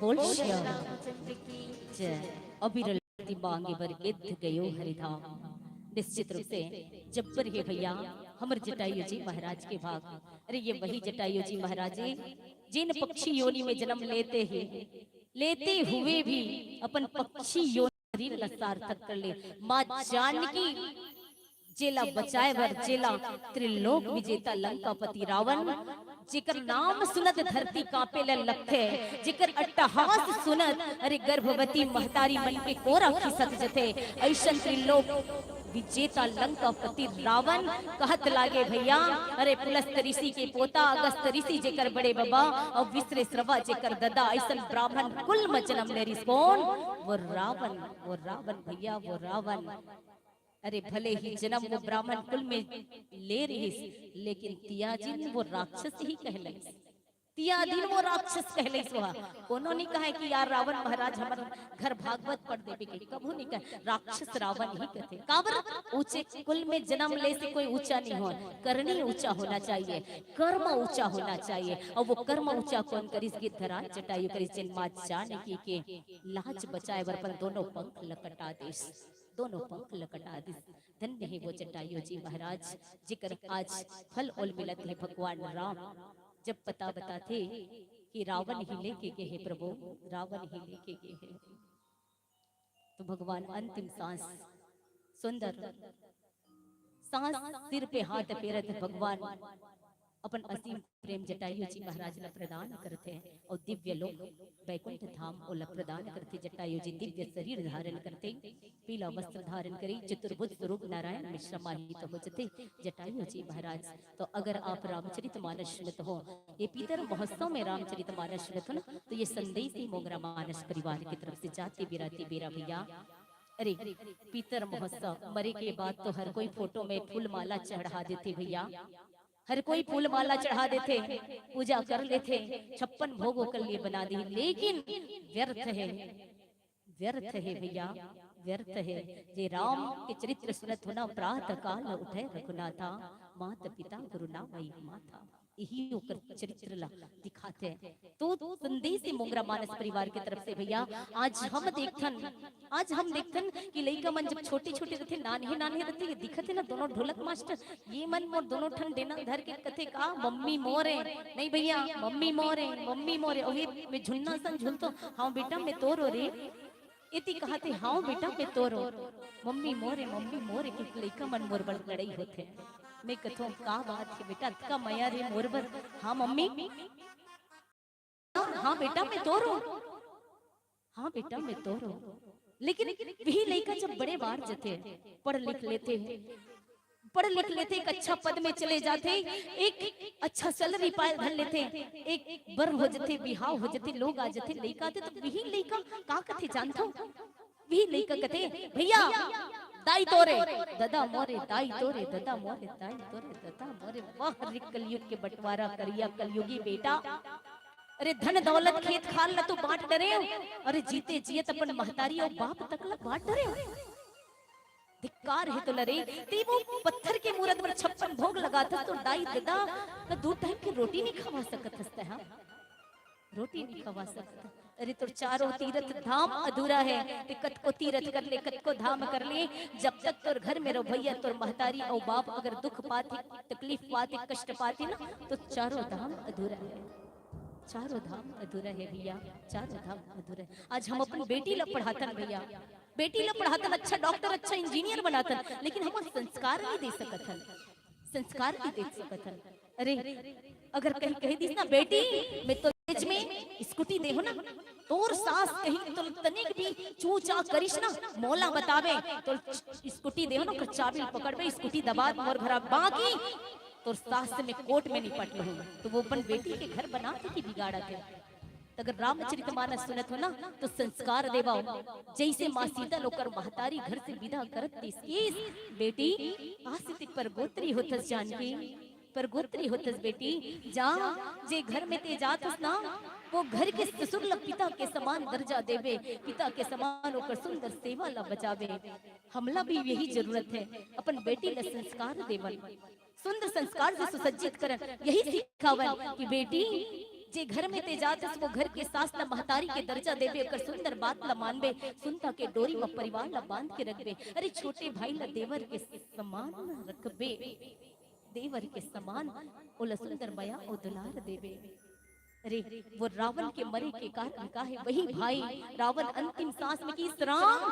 बोल श्याम रामचंद्र की जय। अविरल भक्ति मांगे बर गिद्ध गयो हरिधाम। निश्चित रूप से जब्बर हे भैया, हमर जटायु जी महाराज के भाग। अरे ये वही जटायु जी महाराज हे, जिन पक्षी योनि में जन्म लेते ही, लेते हुए भी अपन पक्षी योनि शरीर ला सार्थक कर ले। माँ जानकी जेला बचाए बर, जेला त्रिलोक विजेता लंकापति रावण, जेकर नाम सुनत धरती कांपे ल लगथे, जेकर अट्टहास सुनत, अरे, गर्भवती महतारी मन के कोरा खिसक जथे। अइसन त्रिलोक विजेता लंकापति रावण कहत लागे, भैया, अरे, पुलस्त ऋषि के पोता, अगस्त ऋषि जेकर बड़े बबा, अउ विश्रेश्रवा जेकर ददा, अइसन ब्राह्मण कुल म जन्म ले रिस कोन? वो रावण, वो रावण भैया, वो रावण। अरे, भले ही जन्म वो ब्राह्मण कुल में ले रिहिस, लेकिन तियाजिन वो राक्षस ही कहलइस। तियाजिन वो राक्षस कहलइस। वह कोनो नहीं कहे कि यार रावण महाराज हमर घर भागवत पढ़ देबे के, कभू नहीं कहे। राक्षस रावण ही कहथे। काबर? ऊंचे कुल में जन्म ले से कोई ऊंचा नहीं हो, करनी ऊंचा होना चाहिए, कर्म ऊंचा होना चाहिए। अउ वो कर्म ऊंचा कोन करिस? गिद्धराज जटायु करिस, जेन माँ जानकी के लाज बचाए बर अपन दोनों पंख ल कटा दिस। दोनों पंख ल कटा दिस। धन्य हे वो जटायु जी महाराज, जेकर आज फल ओल मिलत हे भगवान राम। जब पता बताथे कि रावण ही लेके गे हे प्रभु, रावण ही लेके गे हे, तो भगवान अंतिम सांस, सुंदर सांस, सिर पे हाथ फेरत भगवान अपन असीम प्रेम जटायु जी महाराज ला प्रदान करथे अउ दिव्य लोक बैकुंठ धाम ओला प्रदान करथे। जटायु जी दिव्य शरीर धारण करथे, पीला वस्त्र धारण करे, चतुर्भुज स्वरूप नारायण में समाहित हो जथे जटायु जी महाराज। तो अगर आप रामचरित मानस सुनत हो, ये पितर महोत्सव में रामचरित मानस सुनत हो ना, तो ये संदेश ही मोंगरा मानस परिवार की तरफ से जाते बिराती बेरा भैया। अरे, पितर महोत्सव, मरे के बाद तो हर कोई फोटो में फूल माला चढ़ा देथे भैया, हर कोई फूल माला चढ़ा देथे, पूजा कर लेथे, छप्पन भोग ओकर लिए बना दी, लेकिन व्यर्थ हे, व्यर्थ हे भैया, व्यर्थ हे। जे राम के चरित्र सुनत हो ना, प्रातः काल उठे रघुनाथा, मात पिता गुरु नावै माथा, यही ओकर चरित्र ला दिखाथे। तो संदेश हे मोंगरा मानस परिवार के तरफ से भैया। आज हम देखथन, आज हम देखथन कि लइका मन जब छोटे-छोटे रथे, नान्हे-नान्हे रथे, ये दिखत हे ना दोनों ढोलक मास्टर, ये मन मोर दोनों ठन डेना धर के कथे का, "मम्मी मोरे।" नहीं भैया, "मम्मी मोरे, मम्मी मोरे।" ओही में झुलना सन झुलतो, "हाँ बेटा, मैं तोरो रे।" इति कहत हे, "हाँ बेटा, मैं तोरो।" "मम्मी मोरे, मम्मी मोरे," के लइका मन मोर बर लड़ई होथे। मैं कथों, "का बात हे बेटा, अतका मया रे मोर बर?" "हाँ मम्मी।" "हाँ बेटा, मैं तोरो।" "हाँ बेटा, मैं तोरो।" लेकिन वही लइका जब बड़े बार जथे, पढ़ लिख लेथे, पढ़ लिख लेथे, एक अच्छा पद में चले जाथे, एक अच्छा सैलरी पाए धर लेथे, एक बर हो जथे, बिहाव हो जथे, लोग आ जथे, लइका आथे, तो वही लइका का कथे जानथो? वही लइका कथे, "भैया, दाई तोरे, ददा मोरे, दाई तोरे, ददा मोरे, दाई तोरे, ददा मोरे।" वाह रे कलयुग के बंटवारा, करिया कलयुगी बेटा। अरे धन दौलत खेत खार ला तो बांट डरे, अरे जीते जियत अपन महतारी अउ बाप तक ला बांट डरे। धिक्कार हे तोला रे, ते वो पत्थर के मूरत बर छप्पन भोग लगाथस, तोर दाई ददा ल दू टाइम के रोटी नहीं खवा सकत हस ते, हाँ? रोटी नहीं खवा सकत। अरे तोर चारों तीरथ धाम अधूरा हे, ते कतको तीरथ कर ले, कतको धाम कर ले, जब तक तोर घर में रहो भैया, तोर महतारी अउ बाप अगर दुख पाथे, तकलीफ पाथे, कष्ट पाथे ना, तो चारों धाम अधूरा हे, चारों धाम अधूरा हे भैया, चारों धाम अधूरा हे। आज हम अपन बेटी ला पढ़ाथन भैया, बेटी ला पढ़ाथन, अच्छा डॉक्टर, अच्छा इंजीनियर बनाथन, लेकिन हम संस्कार नहीं दे सकत हन, संस्कार नहीं दे सकत हन। अरे अगर कहीं कह दिस ना, "बेटी, मैं तो दहेज में स्कूटी देहूं ना," तोर सास कहीं तो तनिक भी चू चा करिस ना, मोला बतावे, तो स्कूटी देहूं ना, ओकर चाबी पकड़बे, स्कूटी दबा मोर घर आ, बाकी तोर सास से मैं कोर्ट में निपट लूं। तो वो अपन बेटी के घर बनाथे कि बिगाड़थे? त अगर रामचरित मानस सुनत हो ना, तो संस्कार देवव। जइसे माँ सीता ल ओकर महतारी घर से विदा करत दिस, "बेटी, आसित परगोत्री होथस जानकी, परगोत्री होथस बेटी, जा, जे घर में ते जात हस ना, वो घर के ससुर ल पिता के समान दर्जा देवे, पिता के समान ओकर सुंदर सेवा ल बजावे।" हमला भी यही जरूरत हे, अपन बेटी ल संस्कार देवन। सुंदर संस्कार से सुसज्जित करन, यही सिखावन कि बेटी, जे घर में ते जात हस, वो घर के सास ल महतारी के दर्जा देबे, ओकर सुंदर बात ल मानबे, सुनता के डोरी म परिवार ल बांध के रखबे। अरे छोटे भाई ल देवर के समान रखबे, देवर के समान ओला सुंदर मया अउ दुलार देबे। अरे वो रावण के मरे के कारण का हे? वही भाई रावण अंतिम सांस में किहिस, राम,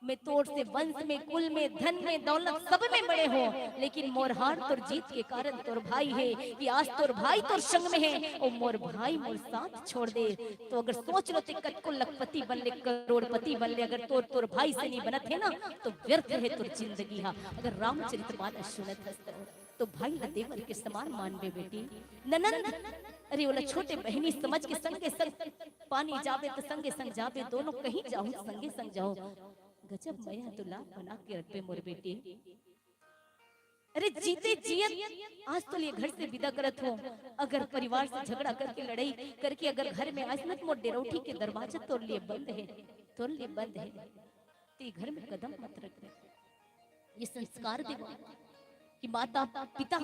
मैं तोर से वंश में, कुल में, धन में, दौलत सब में बड़े हों, लेकिन मोर हार तोर जीत के कारण तोर भाई हे, कि आज तोर भाई तोर संग में हे, अउ मोर भाई मोर साथ छोड़ दे। तो अगर सोच लो ते कतको लखपति बन ले, करोड़पति बन ले, अगर तोर, तोर भाई से नहीं बनत हे ना, तो व्यर्थ हे तोर जिंदगी हा। अगर रामचरित मानस सुनत हस तो, तो भाई ल देवर के समान मानबे बेटी। ननंद, अरे ओला छोटे बहिनी समझ के संगे संग पानी जाबे त संगे संग जाबे, दोनों कहीं जाहू संगे संग जाहू। गजब मया दुलार बना के रखबे मोर बेटी। अरे जीते जियत आज तोला ये घर से विदा करत हों, अगर परिवार से झगड़ा करके, लड़ाई करके अगर घर में आइस न, त मोर डेरौठी के दरवाजा तोर लिए बंद हे, तोर लिए बंद हे। ते घर में कदम मत रख। ये संस्कार देवा कि माता पिता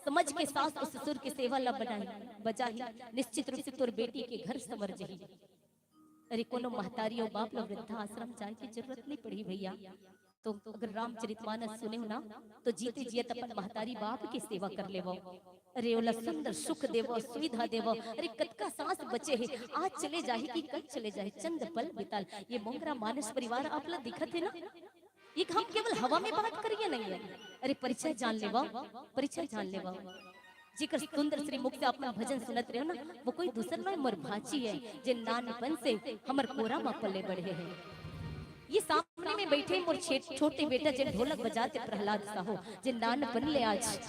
समझ के सास अउ ससुर के सेवा ला बनाही, बजाही, निश्चित रूप से तोर बेटी के घर संवर जही। अरे कोनो महतारी अउ बाप ला वृद्धा आश्रम जाए के जरूरत नहीं पड़ही भैया। तो अगर रामचरित मानस सुने हो ना, तो जीते जियत अपन महतारी बाप के सेवा कर लेवो। अरे ओला सुंदर सुख देवो, सुविधा देवो। अरे कतका सांस बचे हे, आज चले जाही कि कल चले जाही, चंद पल बिताल। ये मोंगरा मानस परिवार आप ला दिखत हे ना, ये हम केवल हवा में बात करिए नहीं है। अरे परिचय जान लेवा, परिचय जान लेवा। जेकर सुंदर श्रीमुख से आप मन भजन सुनत रहे हो ना, वो कोई दूसर नहीं, मोर भांची हे, जे नानपन से हमर कोरा म पले बढ़े हे। ये सामने में बैठे मोर छे-, छोटे बेटा, जे ढोलक बजात हे, प्रहलाद साहू, जे नानपन ले आज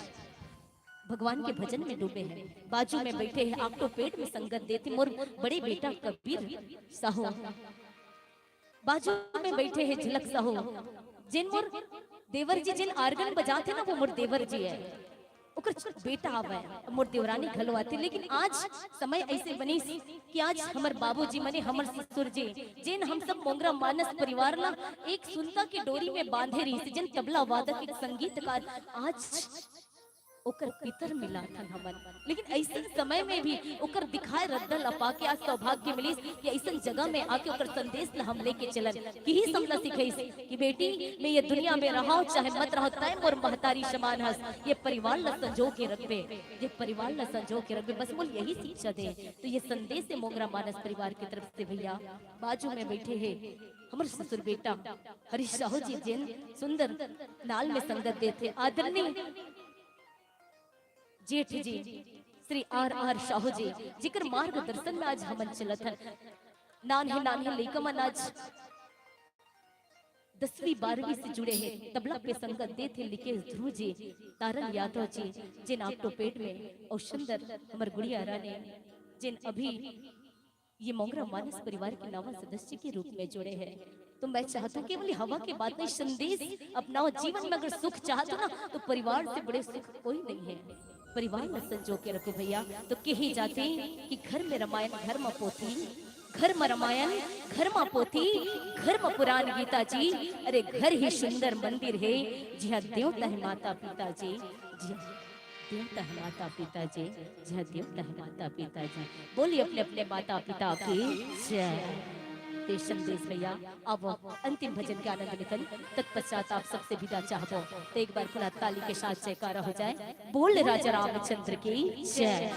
भगवान के भजन में डूबे हे। बाजू में बैठे हे, आक्टोपेड में संगत देत हे, मोर बड़े बेटा कबीर साहू। बाजू में बैठे हे झलक साहू, जेन मोर देवर जी, जेन आर्गन बजात हे ना, वो मोर देवर जी हे। ओकर बेटा आवय, मोर देवरानी घलो आथे, लेकिन आज समय ऐसे बनिस कि आज हमर बाबूजी मने, हमर ससुर जी, जेन हम सब मोंगरा मानस परिवार ला एक सुनता के डोरी में बांधे रहिस, जेन तबला वादक, एक संगीतकार, आज ओकर पितर मिलाथन हमन। लेकिन ऐसन समय में भी ओकर दिखाए रद्दा ल पाके आज सौभाग्य मिलिस कि ऐसन जगह में आके ओकर संदेश ल हम लेके चलन। किहिस हमला सिखइस कि बेटी, मैं ये दुनिया में रहव चाहे मत रहव, तैं मोर महतारी समान हस। ये परिवार ल संजो के रखबे, ये परिवार ल संजो के रखबे, बस मोला यही शिक्षा दे। तो ये संदेश हे मोंगरा मानस परिवार की तरफ से भैया। बाजू में बैठे हे हमर ससुर बेटा हरीश साहू जी, जेन सुंदर नाल में संगत देथे, आदरणीय जेठ जी श्री आर आर साहू जी, जेकर मार्गदर्शन में आज हमन चलत हन। नान्हे नान्हे लइका मन आज दसवीं बारहवीं से जुड़े हे, तबला पे संगत देथे लिकेश ध्रुव जी, तारल यादव जी, जेन आक्टोपेड में, अउ सुंदर हमर गुड़िया रानी, जेन अभी ये मोंगरा मानस परिवार के नवा सदस्य के रूप में जुड़े हे। तो मैं चाहत हूँ केवल हवा के बात नहीं, संदेश अपनाओ। जीवन में अगर सुख चाहत हो ना, तो परिवार से बड़े सुख कोई नहीं है। परिवार ला संजो के रखो भैया। तो केहे जाथे कि घर में रामायण, घर में पोथी, घर में रामायण, घर में पोथी, घर में पुराण गीता जी। अरे घर ही सुंदर मंदिर हे, जिहाँ देवता हे माता पिता जी, जिहाँ देवता हे माता पिता जी, जिहाँ देवता हे माता पिता जी। बोलिए अपने अपने माता पिता की जय। तो संदेश भैया, अब अंतिम भजन के आनंद लेथन, तत्पश्चात आप सबसे विदा चाहबो। तो एक बार पुनः ताली के साथ जयकारा हो जाए, बोल राजा रामचंद्र की जय।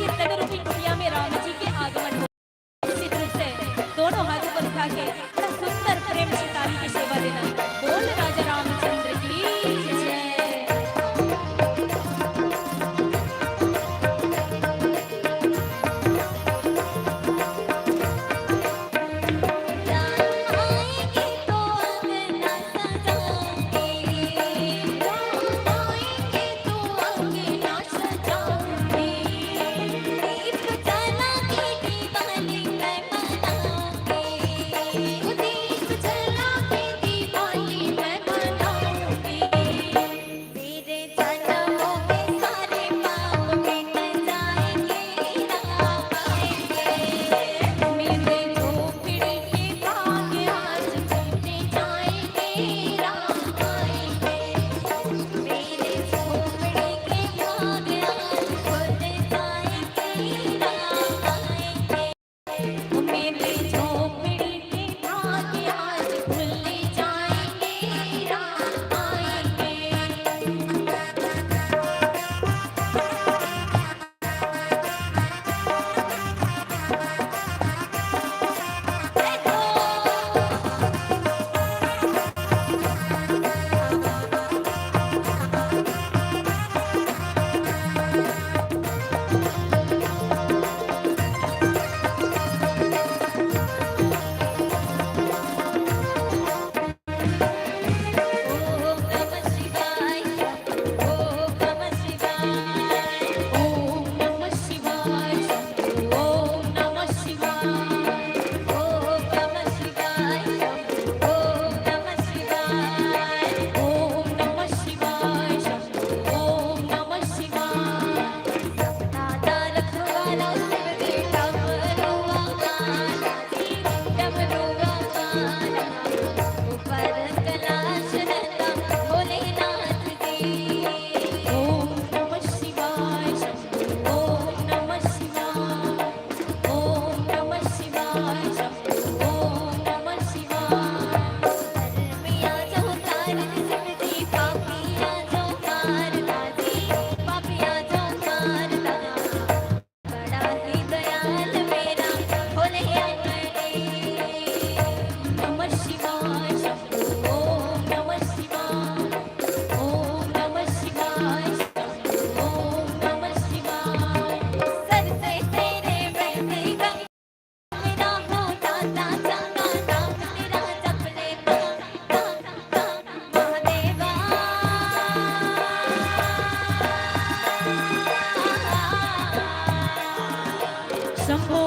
तन रूपी कुटिया में राम जी के आगमन हो। निश्चित रूप से दोनों हाथों पर उठा के बड़ा सुंदर प्रेम से ताली की सेवा देना। बोल राजा रामचंद्र की जय। शंभो।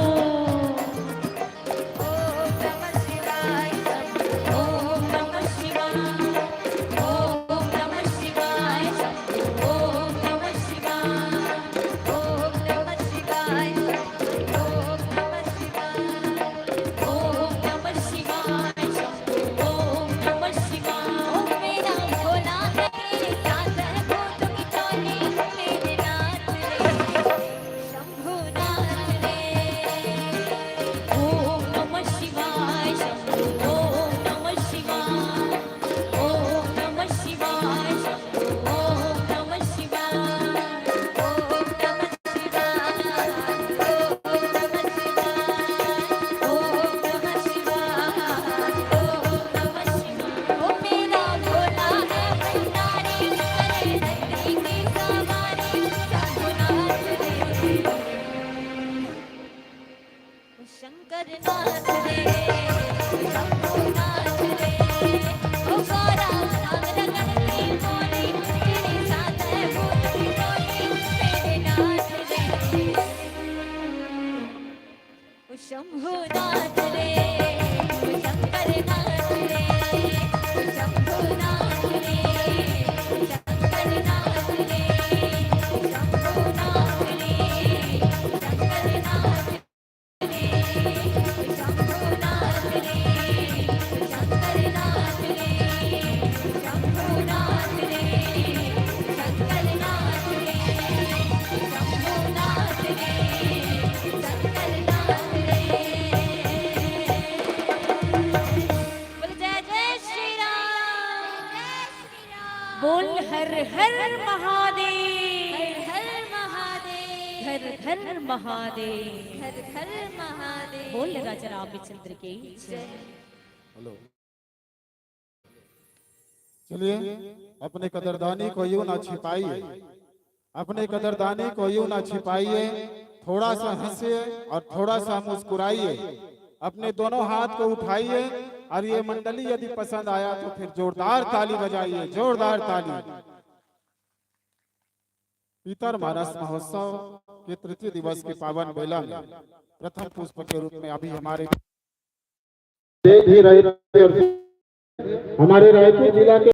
बोल हर हर महादेव। हर हर महादेव। हर हर महादेव। हर हर महादेव। बोल राजा रामचंद्र की जय। हेलो, चलिए, अपने कदरदानी को यूं ना छिपाइए, अपने कदरदानी को यूं ना छिपाइए, थोड़ा सा हंसिए और थोड़ा सा मुस्कुराइए। अपने दोनों हाथ को उठाइए और ये मंडली यदि पसंद आया तो फिर जोरदार ताली बजाइए, जोरदार ताली। पितर मानस महोत्सव के तृतीय दिवस के पावन बेला में प्रथम पुष्प के रूप में अभी हमारे हमारे रायपुर जिला के